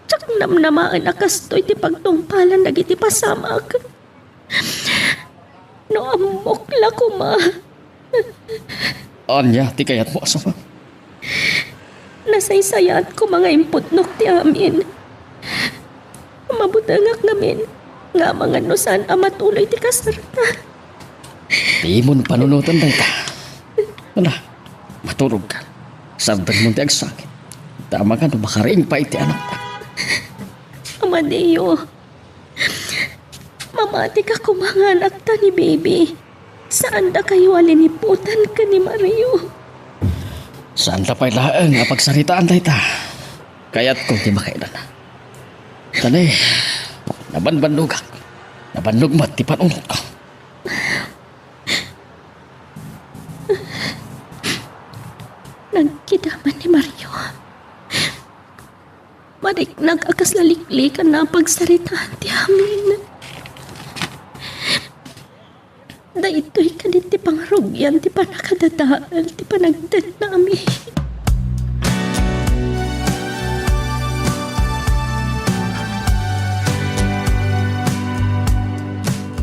Diak namnamaen a kastoy ti pagtungpalan dagiti pasamak. No ammok la koma. Ania ti kayatmo a sumang? Nasaysayaat koma nga impudnok ti amin. Mabutengak ngamin nga amangan no saan a matuloy ti kasarta. Dimon panunoten dayta. Ala, maturogka. Sardengmon ti agsakit. Ta amangan no makariing pay ti anakta. Amadeo, mamatika koma nga anakta ni Baby. Saandakayo a liniputan ken ni Mario. Saanda pay laeng a pagsaritaan dayta. Kayatko ti makailana. Tani, nabanbannogak. Nabannog met ti panunotko. Nagkidaman ni Mario. Mariknak a kasla liklikan a pagsaritaan ti amin. Daytoy kadi ti pangrugian ti pannakadadael ti panagdennami.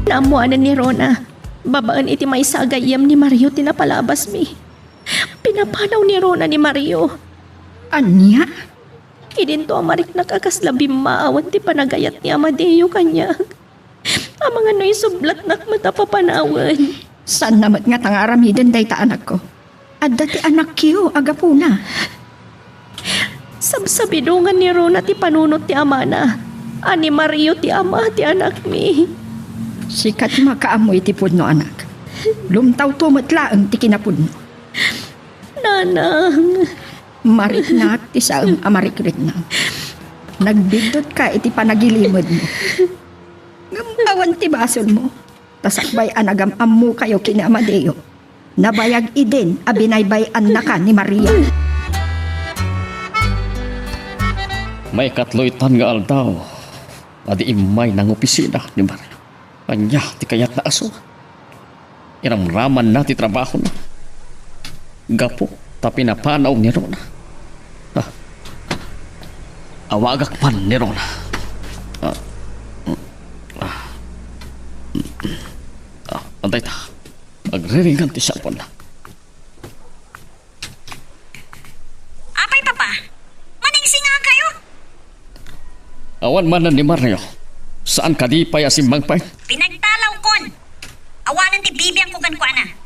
Naammoanen ni Rona, babaen iti maysa a gayyem ni Mario ti napalabasmi. Pinapanaw ni Rona ni Mario. Ania? Idinto a mariknak a kasla bimmaawen ti panagayat ni Amadeo kaniak. Amangan no isublatnak met a papanawen. Saanna met ngata nga aramiden dayta, anakko? Adda ti anakyo a gapuna. Sabsabidongan ni Rona ti panunot ti amana, a ni Mario ti ama ti anakmi. Sika ti makaammo iti pudno, anak. Lumtawto met laeng ti kinapudno. Nanang. Mariknak ti saem a marikriknak. Nagbiddutka iti panagilimedmo. Ngem awan ti basolmo. Ta sakbay a nagam-ammokayo ken ni Amadeo, nabayag idin a binaybay-annaka ni Maria. Maikatlo itan nga aldaw a di immay nangopisina ni Mario. Ania ti kayatna a surat? Iramramanna ti trabahona. Gapu ta pinapanaw ni Rona. Ah. Awagak man ni Rona. Ah. Ah. Ah, antay ta. Agriringan ti cellphone na. Apay, Papa? Maningsingakayo? Awan manen ni Mario. Saan kadi pay a simmangpet? Pinagtalawkon. Awanen ti bibiangko kenkuana.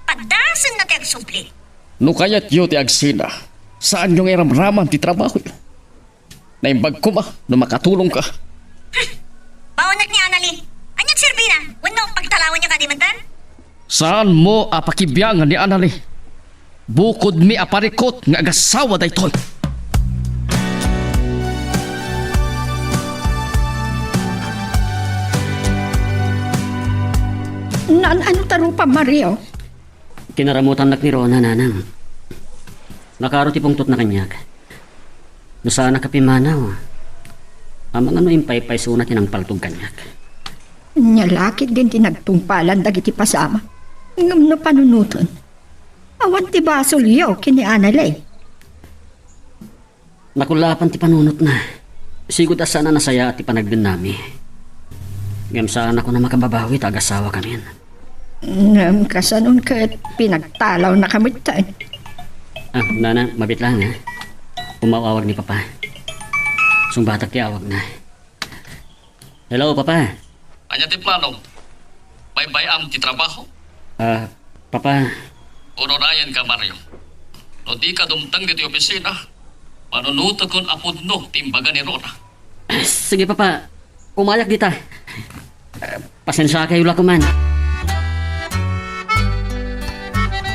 Padasenna ti agsubli. No kayatyo ti agsina, saanyo nga iramraman ti trabahoyo. Naimbag koma no makatulongka. Hmm. Baonek ni Anali. Aniat serbina? Wenno pagtalawanyo kadi metten? Saanmo a pakibiangan ni Anali. Bukodmi a parikut nga agasawa daytoy. Naan-ano ta rupa, Mario? Kinaramutannak ni Rona, Nanang. Nakaro ti pungtotna kaniak. No saanak a pimmanaw, amangan no impaypaysona ti nangpaltog kaniak. Nia la ketdin ti nagtungpalan dagiti pasamak. Ngem no panunoten, awan ti basolyo ken ni Anali. Nakullaapan ti panunotna. Sigud a saan a nasayaat ti panagdennami. Ngem saanak a makababawi ta agasawakamin. Ngem kasanon ket pinagtalawnaka metten? Ah, Nana, mabiit laeng, ha? Umaw-awag ni Papa. Sungbatak ti awagna. Hello, Papa. Ania ti planom? Baybay-am ti trabaho? Ah, Papa. Urunayenka, Mario. No dika dumteng ditoy opisina, panunotekon a pudno ti imbaga ni Rona. Ah, sige, Papa. Umayak dita. Ah, pasensiakayo la koman.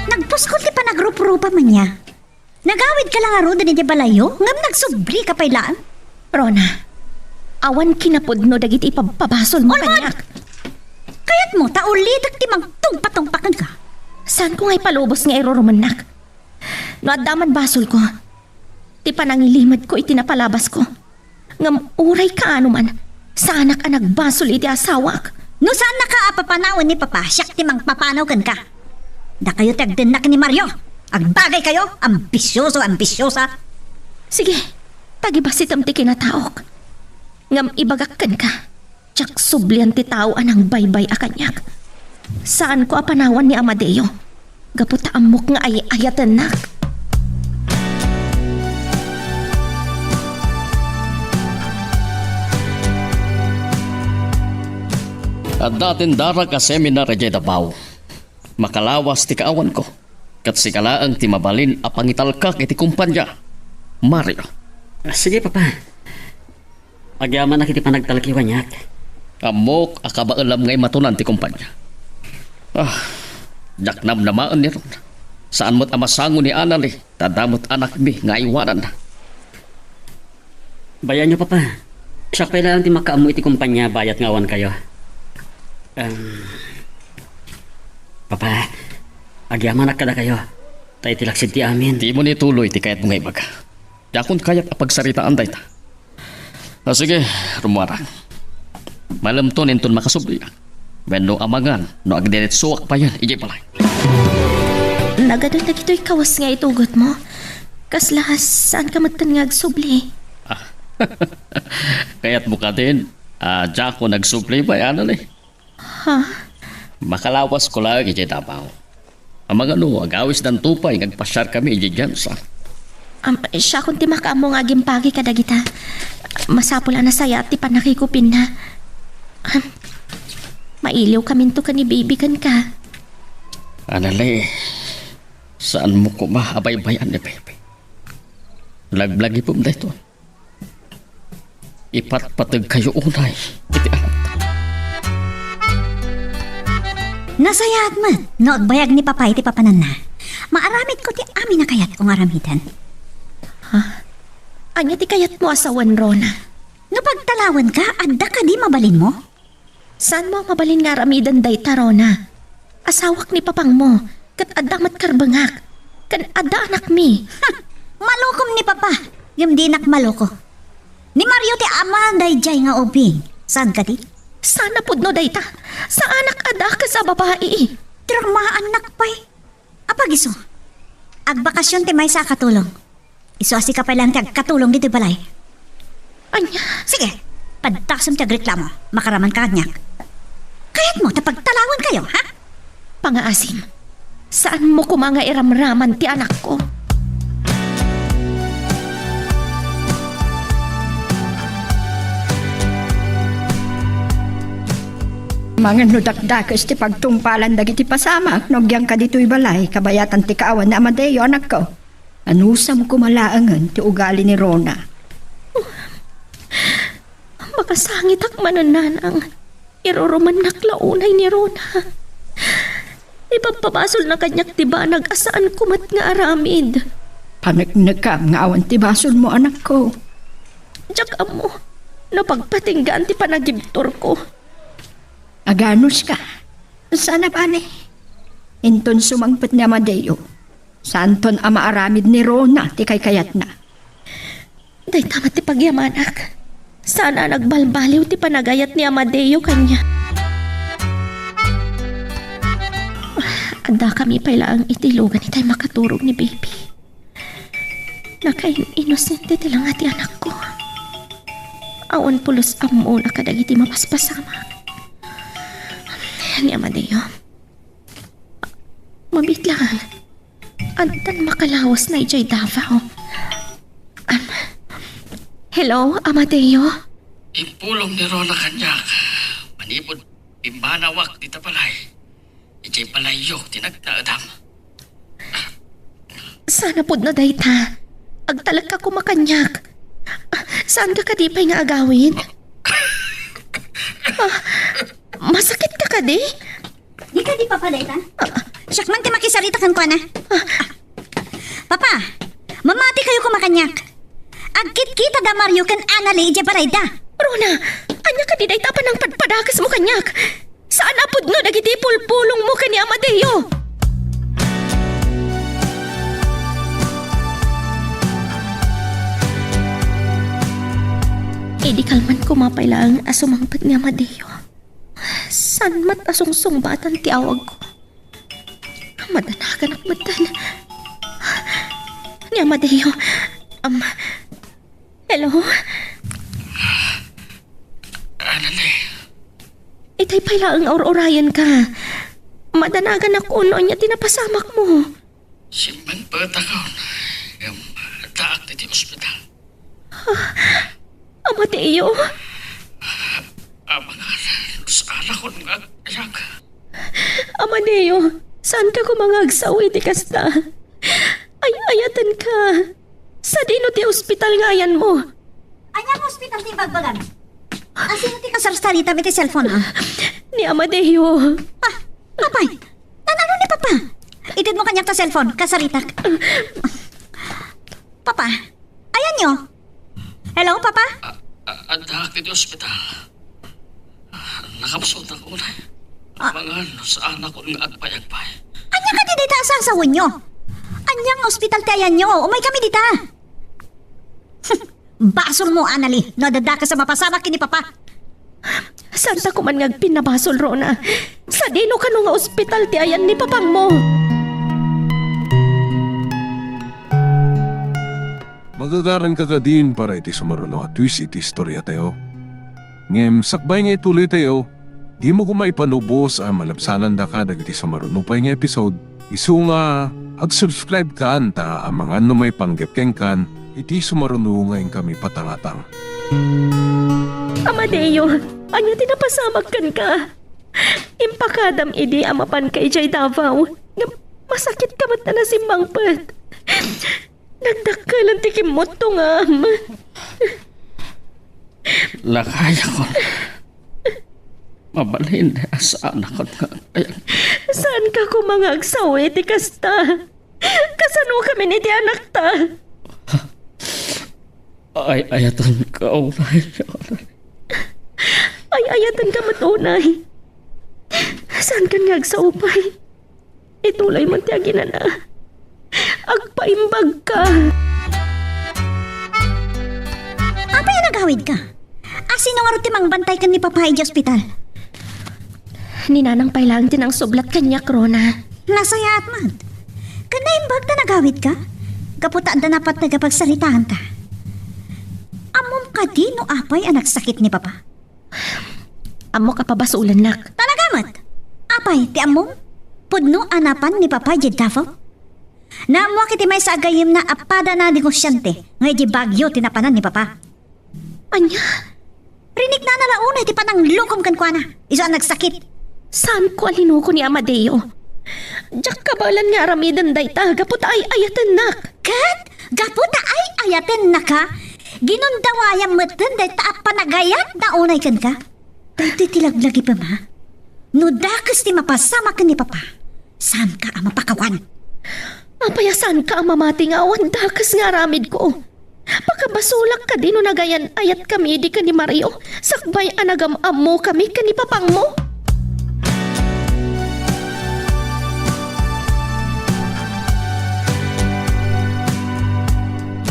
Nagpuskol ti panagruprupam ania. Nagawidka la ngaruden idiay balayyo, ngem nagsublika pay laeng. Rona, awan kinapudno dagiti ipabpabasolmo kaniak. Kayatmo ta ulitek ti mangtungpatungpa kenka? Saanko nga ipalubos nga irurumennak. No adda man basolko, ti panangilimedko iti napalabasko. Ngem uray kaano man, saanak a nagbasol iti asawak. No saannaka a papanawen ni Papa, siak ti mangpapanaw kenka. Dakayo ti agdennak ni Mario. Agbagaykayo, ambisioso, ambisiosa. Sige, pagibasitem ti kinataok. Ngem ibagak kenka, diak sublian ti tao a nangbaybay-a kaniak. Saanko a panawan ni Amadeo. Gapu ta ammok nga ay-ayatennak. Adda tindarak a seminar idiay Davao. Makalawas ti kaawanko, ket sika laeng ti mabalin a pangitalkak iti kompania, Mario. Ah, sige, Papa. Agyamanak iti panagtalkiw kaniak. Ammok a kabaelam nga imatunan ti kompania. Ah, diak namnamaen ni Rona. Saan met a masango ni Anali, ta adda met anakmi nga aywananna. Bayaenyo, Papa. Siak pay laeng ti makaammo iti kompania bayat nga awankayo. Em, Papa, agyamanak kadakayo. Ta iti laksid ti amin. Dimo ni tuloy ti kayatmo nga ibaga. Diakon kayat a pagsaritaan dayta. Ah, sige, rummuarak. Malemton inton makasubli. Wenno amangan no agdiretsoak payen idiay balay. Nagadu dagitoy kawes nga itugotmo. Kasla, saanka metten nga agsubli? Ah, kayatmo kadin, ah, diakon agsubli pay, Anali? Ha? Makalawasko laeng idiay Davao. Amangan no agawisdanto pay nga agpasiarkami idiay Gensan. Am, siakon ti makaammo nga agimpagi kadagita. Masapul a nasayaat ti pannakikupinna. Am, mailiwkaminto ken ni Baby kenka. Anali, saanmo koma a baybay-an ni Baby. Laglagipem daytoy. Ipatpategkayo unay iti anakta. Nasayaat met no agbayag ni Papa iti papananna. Maaramidko ti amin a kayatko nga aramiden. Ha? Ania ti kayatmo a sawen, Rona? No pagtalawenka, adda kadi mabalinmo? Saanmo a mabalin nga aramiden dayta, Rona? Asawak ni papangmo, ket adda met karbengak, ken adda anakmi. Ha! Malokom ni Papa, ngem dinak maloko. Ni Mario ti ama daydiay nga ubing. Saan kadi? Saan a pudno dayta? Saanak a dakes a babai. Dramaannak pay. Apagiso, agbakasion ti maysa a katulong. Isu a sika pay laeng ti agkatulong ditoy balay. Ania? Sige, padasem ti agreklamo. Makaraman ka kaniak. Kayatmo ta pagtalawenkayo, ha? Pangaasim, saanmo koma nga iramraman ti anakko. Amangan no dakdakes ti pagtungpalan dagiti pasamak no agyanka ditoy balay kabayatan ti kaawan ni Amadeo, anakko. Anusam koma laengen ti ugali ni Rona. Makasangitak manen, nanang. Irurumennak la unay ni Rona. Ipabpabasolna kaniak ti banag a saanko met nga aramid. Paneknekam nga awan ti basolmo, anakko. Diak ammo no pagpatinggaan ti panagibturko. Aganuska. Saan a bale. Inton sumangpet ni Amadeo, saanton a maaramid ni Rona ti kaykayatna. Dayta met ti pagyamanak. Saan a nagbalbaliw ti panagayat ni Amadeo kaniak. Addakami pay laeng iti lugan itay makaturog ni Baby. Nakain-inosente ti langa ti anakko. Awan pulos ammona kadagiti mapaspasamak. Ni Amadeo, mabiit laeng. Addan makalawasna idiay Davao. Am, hello, Amadeo? Impulong ni Rona kaniak. Manipud pimmanawak dita balay, idiay balayyo ti nagnaedam. Saan a pudno dayta. Agtalekka koma kaniak. Ah, saanka kadi pay nga agawid? Ah, masakitka kadi? Di kadi Papa dayta? Ah, siak man ti makisarita kenkuana. Ah. Papa, mamatikayo koma kaniak. Agkitkita da Mario ken Anali idiay balayda. Rona, ania kadi dayta a panangpadpadakesmo kaniak? Saan a pudno dagiti pulpulongmo ken ni Amadeo. Idi kalman koma pay laeng a sumangpet ni Amadeo. Saan met a sungsungbatan ti awagko? Madanaganak metten. Ni Amadeo. Am, hello? Anali. Itay pay laeng a ur-urayenka. Madanaganak no ania ti napasamakmo. Simmangpetakon, ngem addaak ditoy ospital. Amadeo? Amangan, saanakon nga agpayag. Amadeo, saanka koma nga agsao iti kasta. Ay-ayatenka. Sadino ti ospital nga ayanmo? Ania nga ospital ti ibagbagam? Asino ti kasarsaritami iti cellphone, a? Ni Amadeo. Ah, apay, nano ni Papa? Itedmo kaniak ta cellphone, kasaritak. Papa, ayanyo? Hello, Papa? A-, a-, addaak ditoy ospital. Nakabsutak unay. Ah. Amangan, saanakon nga agpayagpay. Ania kadi dayta a sasawenyo? Ania nga ospital ti ayanyo? Umaykami dita. Basolmo, Anali, no adda dakes a mapasamak ken ni Papa. Saanta koman nga agpinnabasol, Rona. Sadino kano nga ospital ti ayan ni Papangmo? Magagaranka kadin para iti sumaruno a twist iti istoriatayo. Ngem sakbay nga ituloytayo, dimo koma ipanubos a malabsanandaka dagiti sumaruno pay nga episode. Isu nga, ag-subscribe kan ta amangan no maipanggep kenkan iti sumaruno nga inkami patangatang. Amadeo, ania ti napasamak kenka? Impakadam idi a mapanka idiay Davao, ngem masakitka met a nasimmangpet. Nagdakkelan ti kimmutungam. Lakayakon. Mabalin a saanakon nga agpayag. Saanka koma nga agsao iti kasta. Kasanokamin iti anakta? Ay-ayatenka unay. Ay-ayatenka met unay. Saankan nga agsao pay? Ituloy man ti aginana. Agpaimbagka. Apay a nagawidka? Asino ngarud ti mangbantay ken ni Papa idiay ospital? Ni Nanang pay laeng ti nangsublat kaniak, Rona. Nasayaat man. Ken naimbag ta nagawidka? Gapu ta adda napateg a pagsaritaanta. Ammom kadi no apay a nagsakit ni Papa? Ammok a pabasolennak. Talaga met? Apay, ti ammom? Pudno a napan ni Papa idiay Davao? Naammoak iti maysa a gayyemna a pada a negosiante nga idiay Baguio ti napanan ni Papa. Ania? Riniknana la unay ti pananglukom kenkuana, isu a nagsakit. Saanko a linuko ni Amadeo. Diak kabaelan nga aramiden dayta gapu ta ay-ayatennak. Ket gapu ta ay-ayatennaka, ginundawayam metten dayta a panagayatna unay kenka. Daytoy ti laglagipem, ha? No dakes ti mapasamak ken ni Papa, saanka a mapakawan. Apay a saanka a mamati nga awan dakes nga aramidko? Pakabasolak kadi no nagayan-ayatkami idi ken ni Mario, sakbay a nagam-ammokami ken ni Papangmo?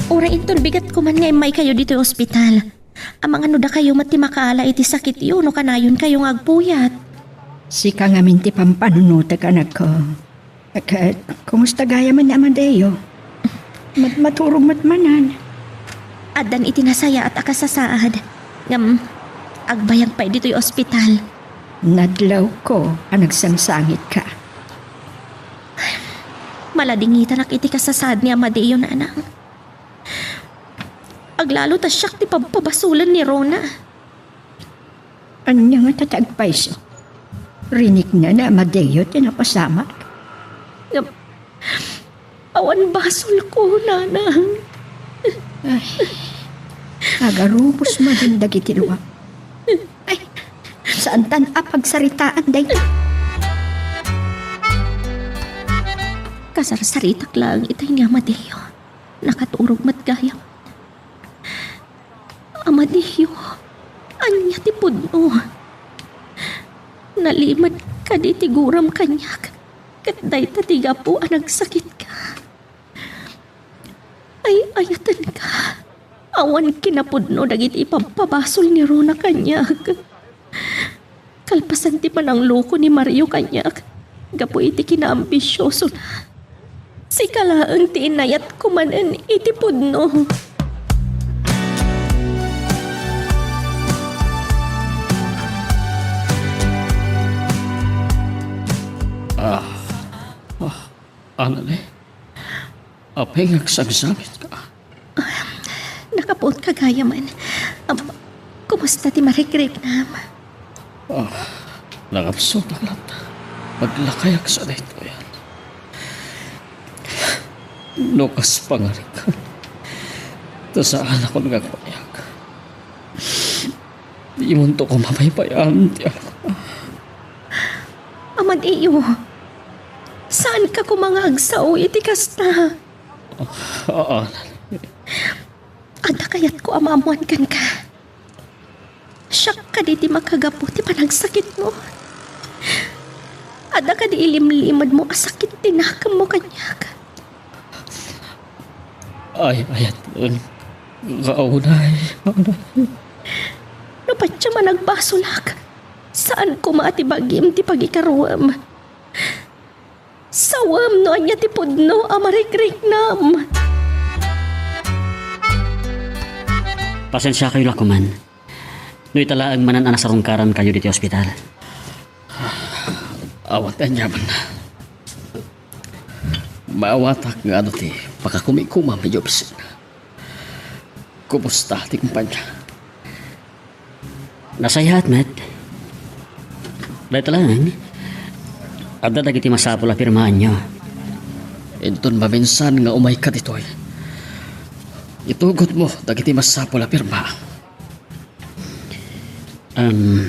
Uray inton bigat koman nga immaykayo ditoy ospital. Amangan no dakayo met ti makaala iti sakityo no kanayonkayo nga agpuyat. Sika ngamin ti pampanunotek, anakko. Ket, kumusta gayam ni Amadeo? Mat-, maturog met manen. Addan iti nasayaat a kasasaad. Ngem, agbayag pay ditoy ospital. Nadlawko a nagsangsangitka. Maladingitanak iti kasasaad ni Amadeo, Nanang. Aglalo ta siak ti pabpabasolen ni Rona. Ania ngata ti agpayso? Rinikna ni Amadeo ti napasamak. Ngem, awan basolko, Nanang. Ay, agarubos manen dagiti luam. Ay, saantan a pagsaritaan dayta. Kasarsaritak laeng itay ni Amadeo. Nakaturog met gayam. Amadeo, ania ti pudno? Nalimed kadi ti guram kaniak, ket dayta ti gapu a nagsakitka. Ay-ayatenka. Awan kinapudno dagiti ipabpabasol ni Rona kaniak. Kalpasan ti panangluko ni Mario kaniak gapu iti kinaambisiosona, sika laeng ti inayatko manen iti pudno. Ah, ah, Anali, apay nga agsagsagitka? Nakapuot ka gayam. Am, kumusta ti marikriknam? Ah, nakapsutak latta. Aglakayak sa daytoy. No kas pangarikan, ta saanakon nga agpayag. Dimonto koma paypayan ti anak. Amadeo, saanka koma nga agsao iti kasta. Ah, ah. Adda kayatko a maammoan kenka. Siak kadi ti makagapu ti panagsakitmo? Adda kadi ilimlimedmo a sakit ti nakemmo kaniak? Ay, ayat, nga unay, unay. No patiem a nagbasolak, saan koma a ti bagim ti pagikaruem. Sawem no ania ti pudno a marikriknam. Pasensiakayo la koman. No ita laeng manen a nasarungkarankayo ditoy ospital. Awan ti aniamanna. Maawatak nga adu ti pakakumikumam idiay opisina. Kumusta ti kumpania? Nasayaat met. Dayta laeng, adda dagiti masapul a pirmaanyo. Inton maminsan nga umayka ditoy, itugotmo dagiti masapul a pirma. Em,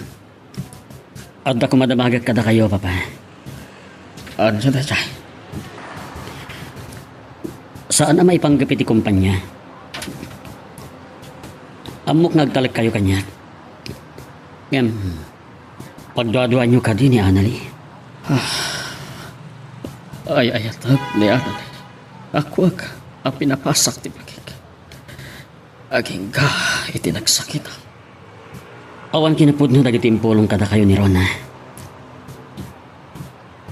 Adda koma damagek kadakayo, Papa. Ania dayta? Saan a maipanggep iti kumpania. Ammok nga agtalekkayo kaniak. Ngem, pagduaduaanyo kadi ni Anali? Ah. Ay-ayatek ni Anali. Akuak a pinapasak ti bagik. Agingga iti nagsakit. Awan kinapudno dagiti impulong kadakayo ni Rona.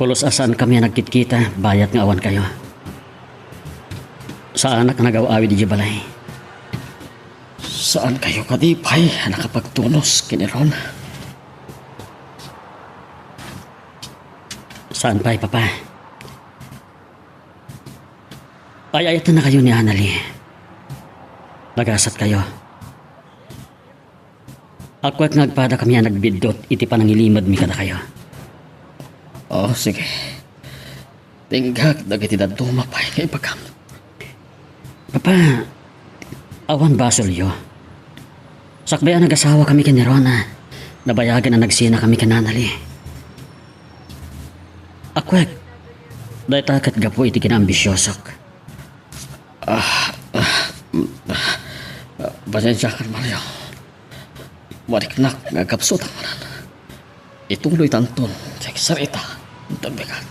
Pulos a saankami a nagkitkita bayat nga awankayo. Saanak a nagaw-awid idiay balay. Saankayo kadi pay a nakapagtunos ken ni Rona? Saan pay, Papa. Ay-ayatennakayo ni Anali. Nagasatkayo. Akuak nga agpadakami a nagbiddut iti panangilimedmi kadakayo. Oh, sige. Tinggak dagiti dadduma pay nga ibagam. Papa, awan basolyo. Sakbay a nagasawakami ken ni Rona, nabayagen a nagsinakami ken Anali. Akuak, dayta ket gapu iti kinaambisiosok. Ah, ah, mm, ah, pasensiakan, Mario. Mariknak nga agkapsutak manen. Ituloytanton ti agsarita. Ita bigat.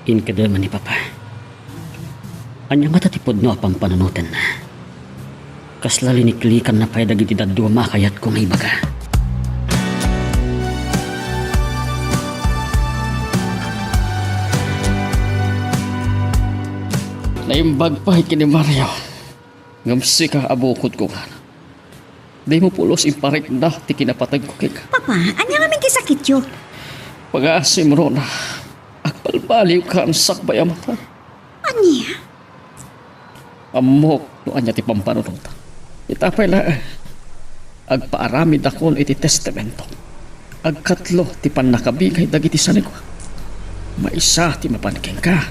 Inkadema ni Papa. Ania ngata ti pudno a pampanunotenna? Kasla liniklikanna pay dagiti dadduma a kayatko nga ibaga. Naimbag pay ken ni Mario. Ngem sika a bukodko, ngana. Dimo pulos imparikna ti kinapateg ko kenka. Papa, ania ngamin ti sakityo? Pagaasim, Rona. Agbalbaliwkan sakbay a matay. Ania? Ammok no ania ti pampanunotam. Ita pay laeng, agpaaramidakon iti testamento. Agkatlo ti pannakabingay dagiti sanikuak. Maysa ti mapan kenka,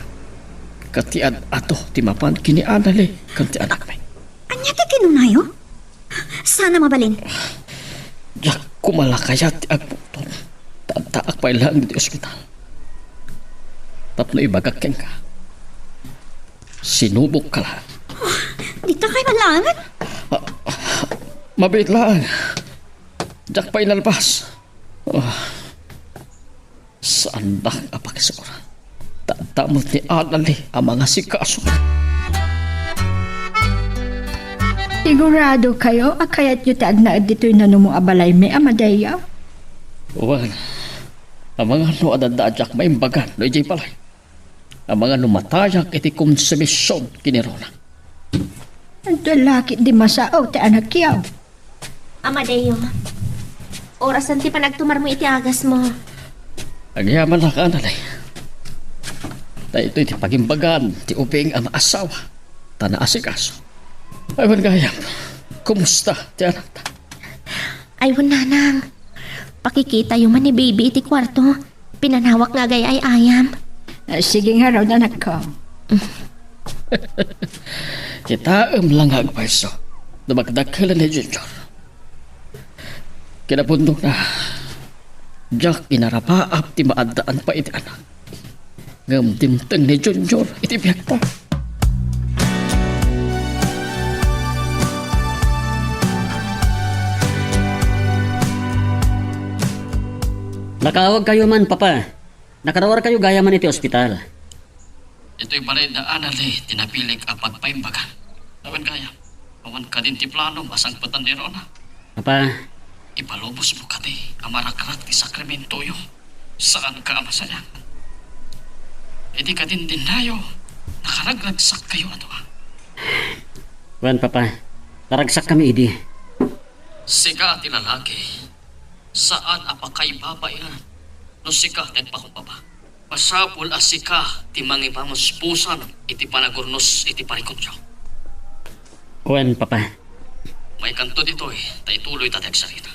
ket ti ad-adu ti mapan ken ni Anali ken ti anakmi. Ania ti kinunayo? Saan a mabalin? Diak koma la kayat ti agpungtot. Ta addaak pay laeng iti ospital. Tapno ibagak kenka, sinubokka la. Oh, dita kay malangan? Ah, mabiit laeng. Diak pay nalpas. Ah. Saandak a pakisurat. Tadda met ni Anali a mangasikaso. Sigurado kayo a kayatyo ti agnaed ditoy nanumo a balaymi, Amadeo? Wen, amangan no adda a diak maimbagan no idiay balay. Amangan no matayak iti konsumision ken ni Rona. Adu la ketdi masao ti anakyo. Amadeo, Orasen ti panagtumarmo iti agasmo. Agyamanak, Anale. Daytoy ti pagimbagan ti ubing a maasawa, ta naasikaso. Ay, wen gayam, kumusta ti anakta? Ay, wen, nanang. Pakikitayo man ni baby iti kuarto. Pinanawak nga agay-ay-ayam. Ah, sige ngarud, anakko. Kitaem la nga agpayso no dakdakelen ni Junior. Kinapudnona, diak inarapaap ti maaddaan pay iti anak. Ngem dimteng ni Junior iti biagta. Nakaawagkayo man, Papa. Nakaruarkayo gayaman iti ospital. Ditoy balay da Anale ti napilik a pagpaimbagan. Awan gayam, awan kadin ti plano a sangpetan ni Rona. Papa. Ipalubosmo kadi a marakrak ti sakramentoyo. Saanka a masayaat. Iti kadindinnayo, nakaragragsakkayo a dua. Wen, Papa. Naragsakkami idi. Sika ti lalaki, saan a pakaibabaian no sika ti agpakumbaba. Masapul a sika ti mangipamuspusan iti panagurnos iti parikutyo. Wen, Papa. Maikanto ditoy, ta ituloyta ti agsarita.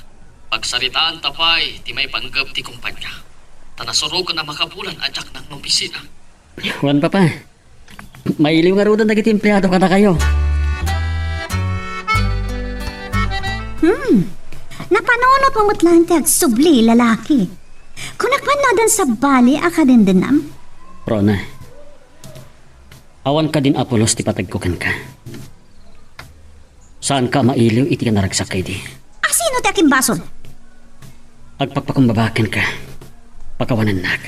Pagsaritaanta pay ti maipanggep ti kumpania. Ta nasuroken a makabulan a diak nangngopisina. Wen, Papa. Mailiw ngaruden dagiti empleado kadakayo. Hmm. Napanunotmo met laeng ti agsubli, lalaki. Kunak man no addan sabali a kadindinam? Rona, awan kadin a pulos ti pategko kenka. Saanka a mailiw iti naragsak idi. A sino ti akimbasol? Agpakpakumbaba kenka. Pakawanennak.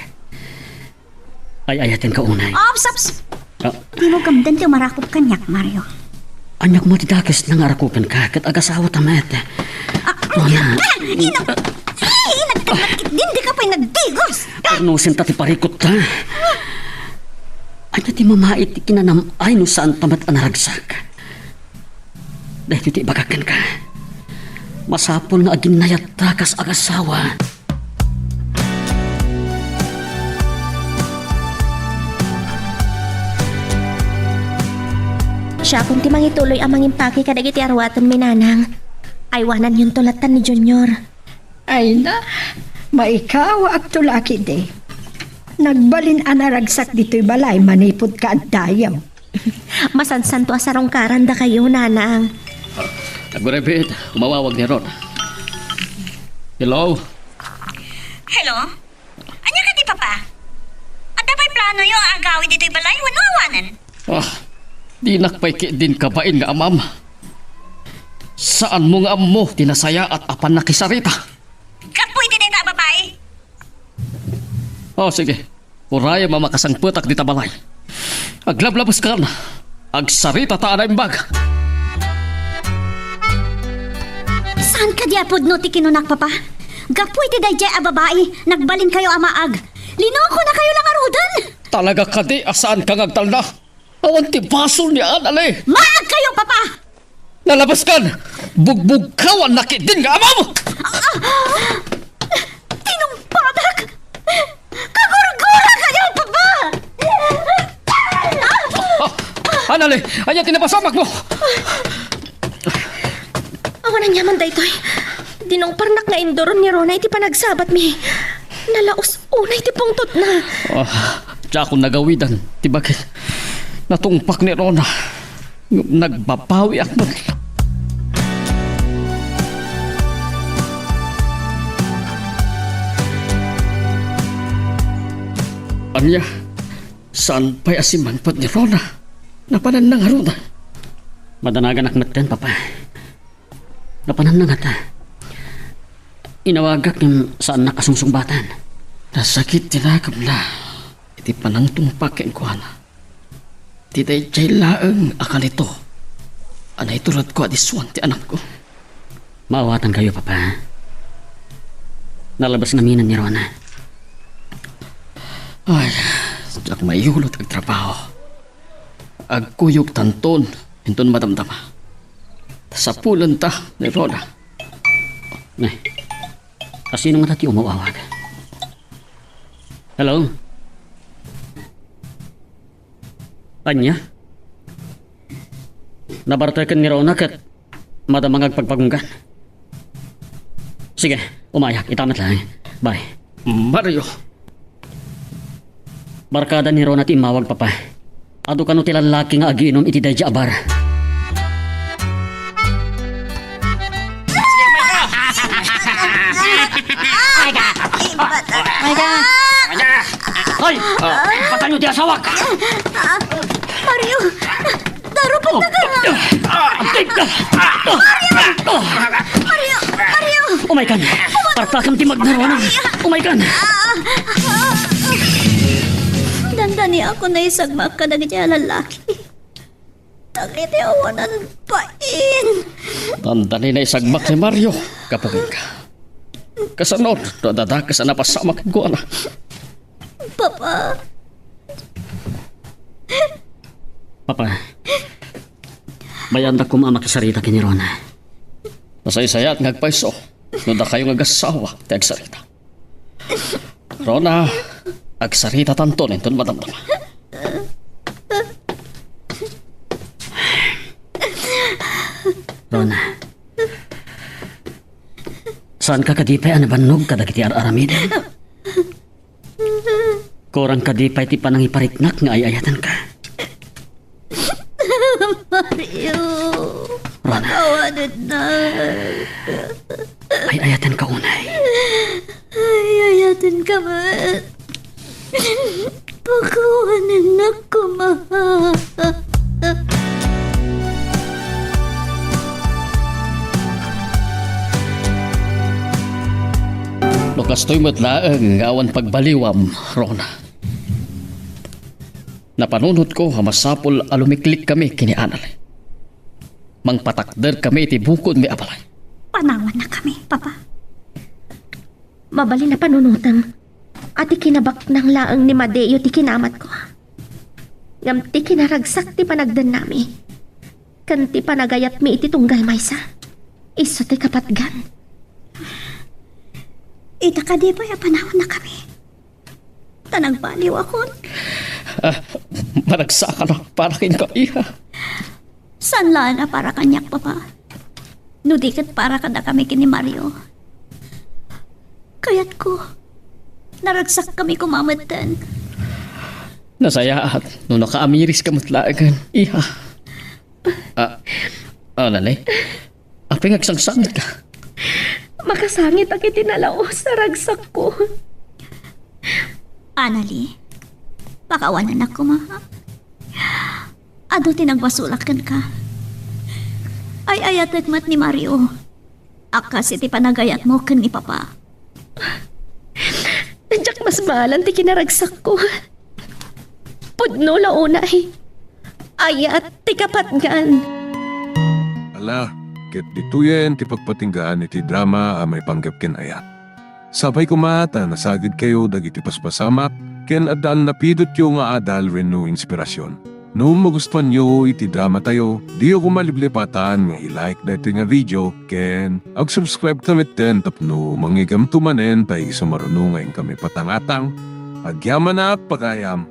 Ay-ayatenka unay. Ops, ops! Ah. Dimo kamden ti umarakop kaniak, Mario. Aniak met ti dakes nga arakupenka ket agasawata met. Ah, Rona. Ah, ina-, ay, inagkagnak ketdin, dika pay nagdigos! Purnosenta ti parikutta. Ania ti mamait ti kinanam-ay no saanta met a naragsak? Daytoy ti ibagak kenka. Masapul nga aginnayatta kas agasawa. Siakon ti mangituloy a mangimpake kadagiti aruatenmi, nanang. Aywananyonto latta ni Junior. Ay na, maikawaakto la ketdi. Nagbalin a naragsak ditoy balay manipud kaaddayo. Masansanto a sarungkaran dakayo, nanang. Aguray biit, umawawag ni Rona. Hello? Hello? Ania kadi, Papa? Adda pay planoyo a agawid ditoy balay wenno awanen? Ah, dinak pay ketdin kabain nga amam. Saanmo nga ammo ti nasayaat a pannakisarita? Gapu iti dayta a babai. Oh, sige. Urayem a makasangpetak dita balay. Aglablabeskan. Agsaritata a naimbag. Saan kadi a pudno ti kinunak, Papa? Gapu iti daydiay a babai, nagbalinkayo a maag. Linokonakayo la ngaruden! Talaga kadi a saanka nga agtalna? Awan ti basol ni Anale. Maagkayo, Papa! Nalabaskan! Bugbugkawannak ketdin nga amam! Ah! Tinungpadak! Kagurgurakayo, Papa! Ah, Anale, ania ti napasamakmo? Awan aniaman daytoy. Dinungparnak nga induron ni Rona iti panagsabatmi. Nalaus unay ti pungtotna. Ah, diakon nagawidan ti bagik. Natungpak ni Rona. Ngem nagbabawiak met. Ania? Saan pay a simmangpet ni Rona? Napananna ngarud? Madanaganak metten, Papa. Napananna ngata. Inawagak ngem saannak a sungsungbatan. Nasakit ti nakemna iti panangtungpak kenkuana. Ti daydiay laeng a kalito a naituredko a disuan ti anakko. Maawatankayo, Papa. Nalabes ngaminen ni Rona. Ay, diak maiyulot agtrabaho. Agkuyogtanton inton madamdama. Sapulenta ni Rona. Ne. Asino ngata ti umaw-awag? Hello? Ania? Nabartek ken ni Rona ket madama nga agpagpagunggan. Sige, umayak. Ita met laeng. Bye. Mario. Barkada ni Rona ti immawag, Papa. Adu kano ti lallaki nga agiinum iti daydi a bar. Ay ka! Ay ka! Hoy! Patayno ti asawak! Mario! Darupek ka! Mario! Mario! Mario! Umaykan! Partakam ti magnarona! Umaykan! Dandani ako naisagmak kadagiti a lallaki. Dagiti awanan bain. Dandani naisagmak ni Mario. Kapukin ka. Kasano no adda dakes a napasamak kenkuana? Papa. Papa. Bayaandak koma a makisarita ken ni Rona. Nasaysayaat nga agpayso no dakayo nga agassawa ti agsarita. Rona, agsaritatanto inton madamdama. Rona, saanka kadi pay a nabannog kadagiti ar-aramidem? Kurang kadi pay ti panangipariknak nga ay-ayatenka? Mario, Rona. Pakawanennak. Ay-ayatenka unay. Ay-ayatenka met. Pakawanennak koma. No kastoy met laeng nga awan pagbaliwam, Rona. Napanunotko a masapul a lumiklikkami ken ni Annalie. Mangpatakderkami iti bukodmi a balay. Panawannakami, Papa. Mabalin a panunotem a ti kinabaknang laeng ni Madeo ti kinamatko. Ngem ti kinaragsak ti panagdennami ken ti panagayatmi iti tunggal maysa, isu ti kapatgan. Ita kadi pay a panawannakami? Ta nagbaliwakon. Ah, maragsakanak para kenka, iha. Saan laeng a para kaniak, Papa? No di ket para kadakami ken ni Mario. Kayatko, naragsakkami koma metten. Nasayaat no nakaamiriska met laengen, iha. Ah, Annalie? Apay nga agsangsangitka? Makasangitak iti nalaus a ragsakko. Annalie, pakawanennak koma. Adu ti nagbasolak kenka. Ay-ayatek met ni Mario a kas iti panagayatmo ken ni Papa. Diak masmalan ti kinaragsakko. Pudno la unay. Ayat ti kapatgan. Ala, ket ditoyen ti pagpatinggaan iti drama a maipanggep ken ayat. Sapay koma ta nasagidkayo dagiti paspasamak ken adda a napidotyo nga adal wenno inspirasyon. No magustuanyo iti dramatayo, diyo koma liplipatan nga i-like daytoy nga video ken ag-subscribe ta metten tapno mangigamto manen ta isu maruno nga inkami patangatang. Agyamanak, pagayam!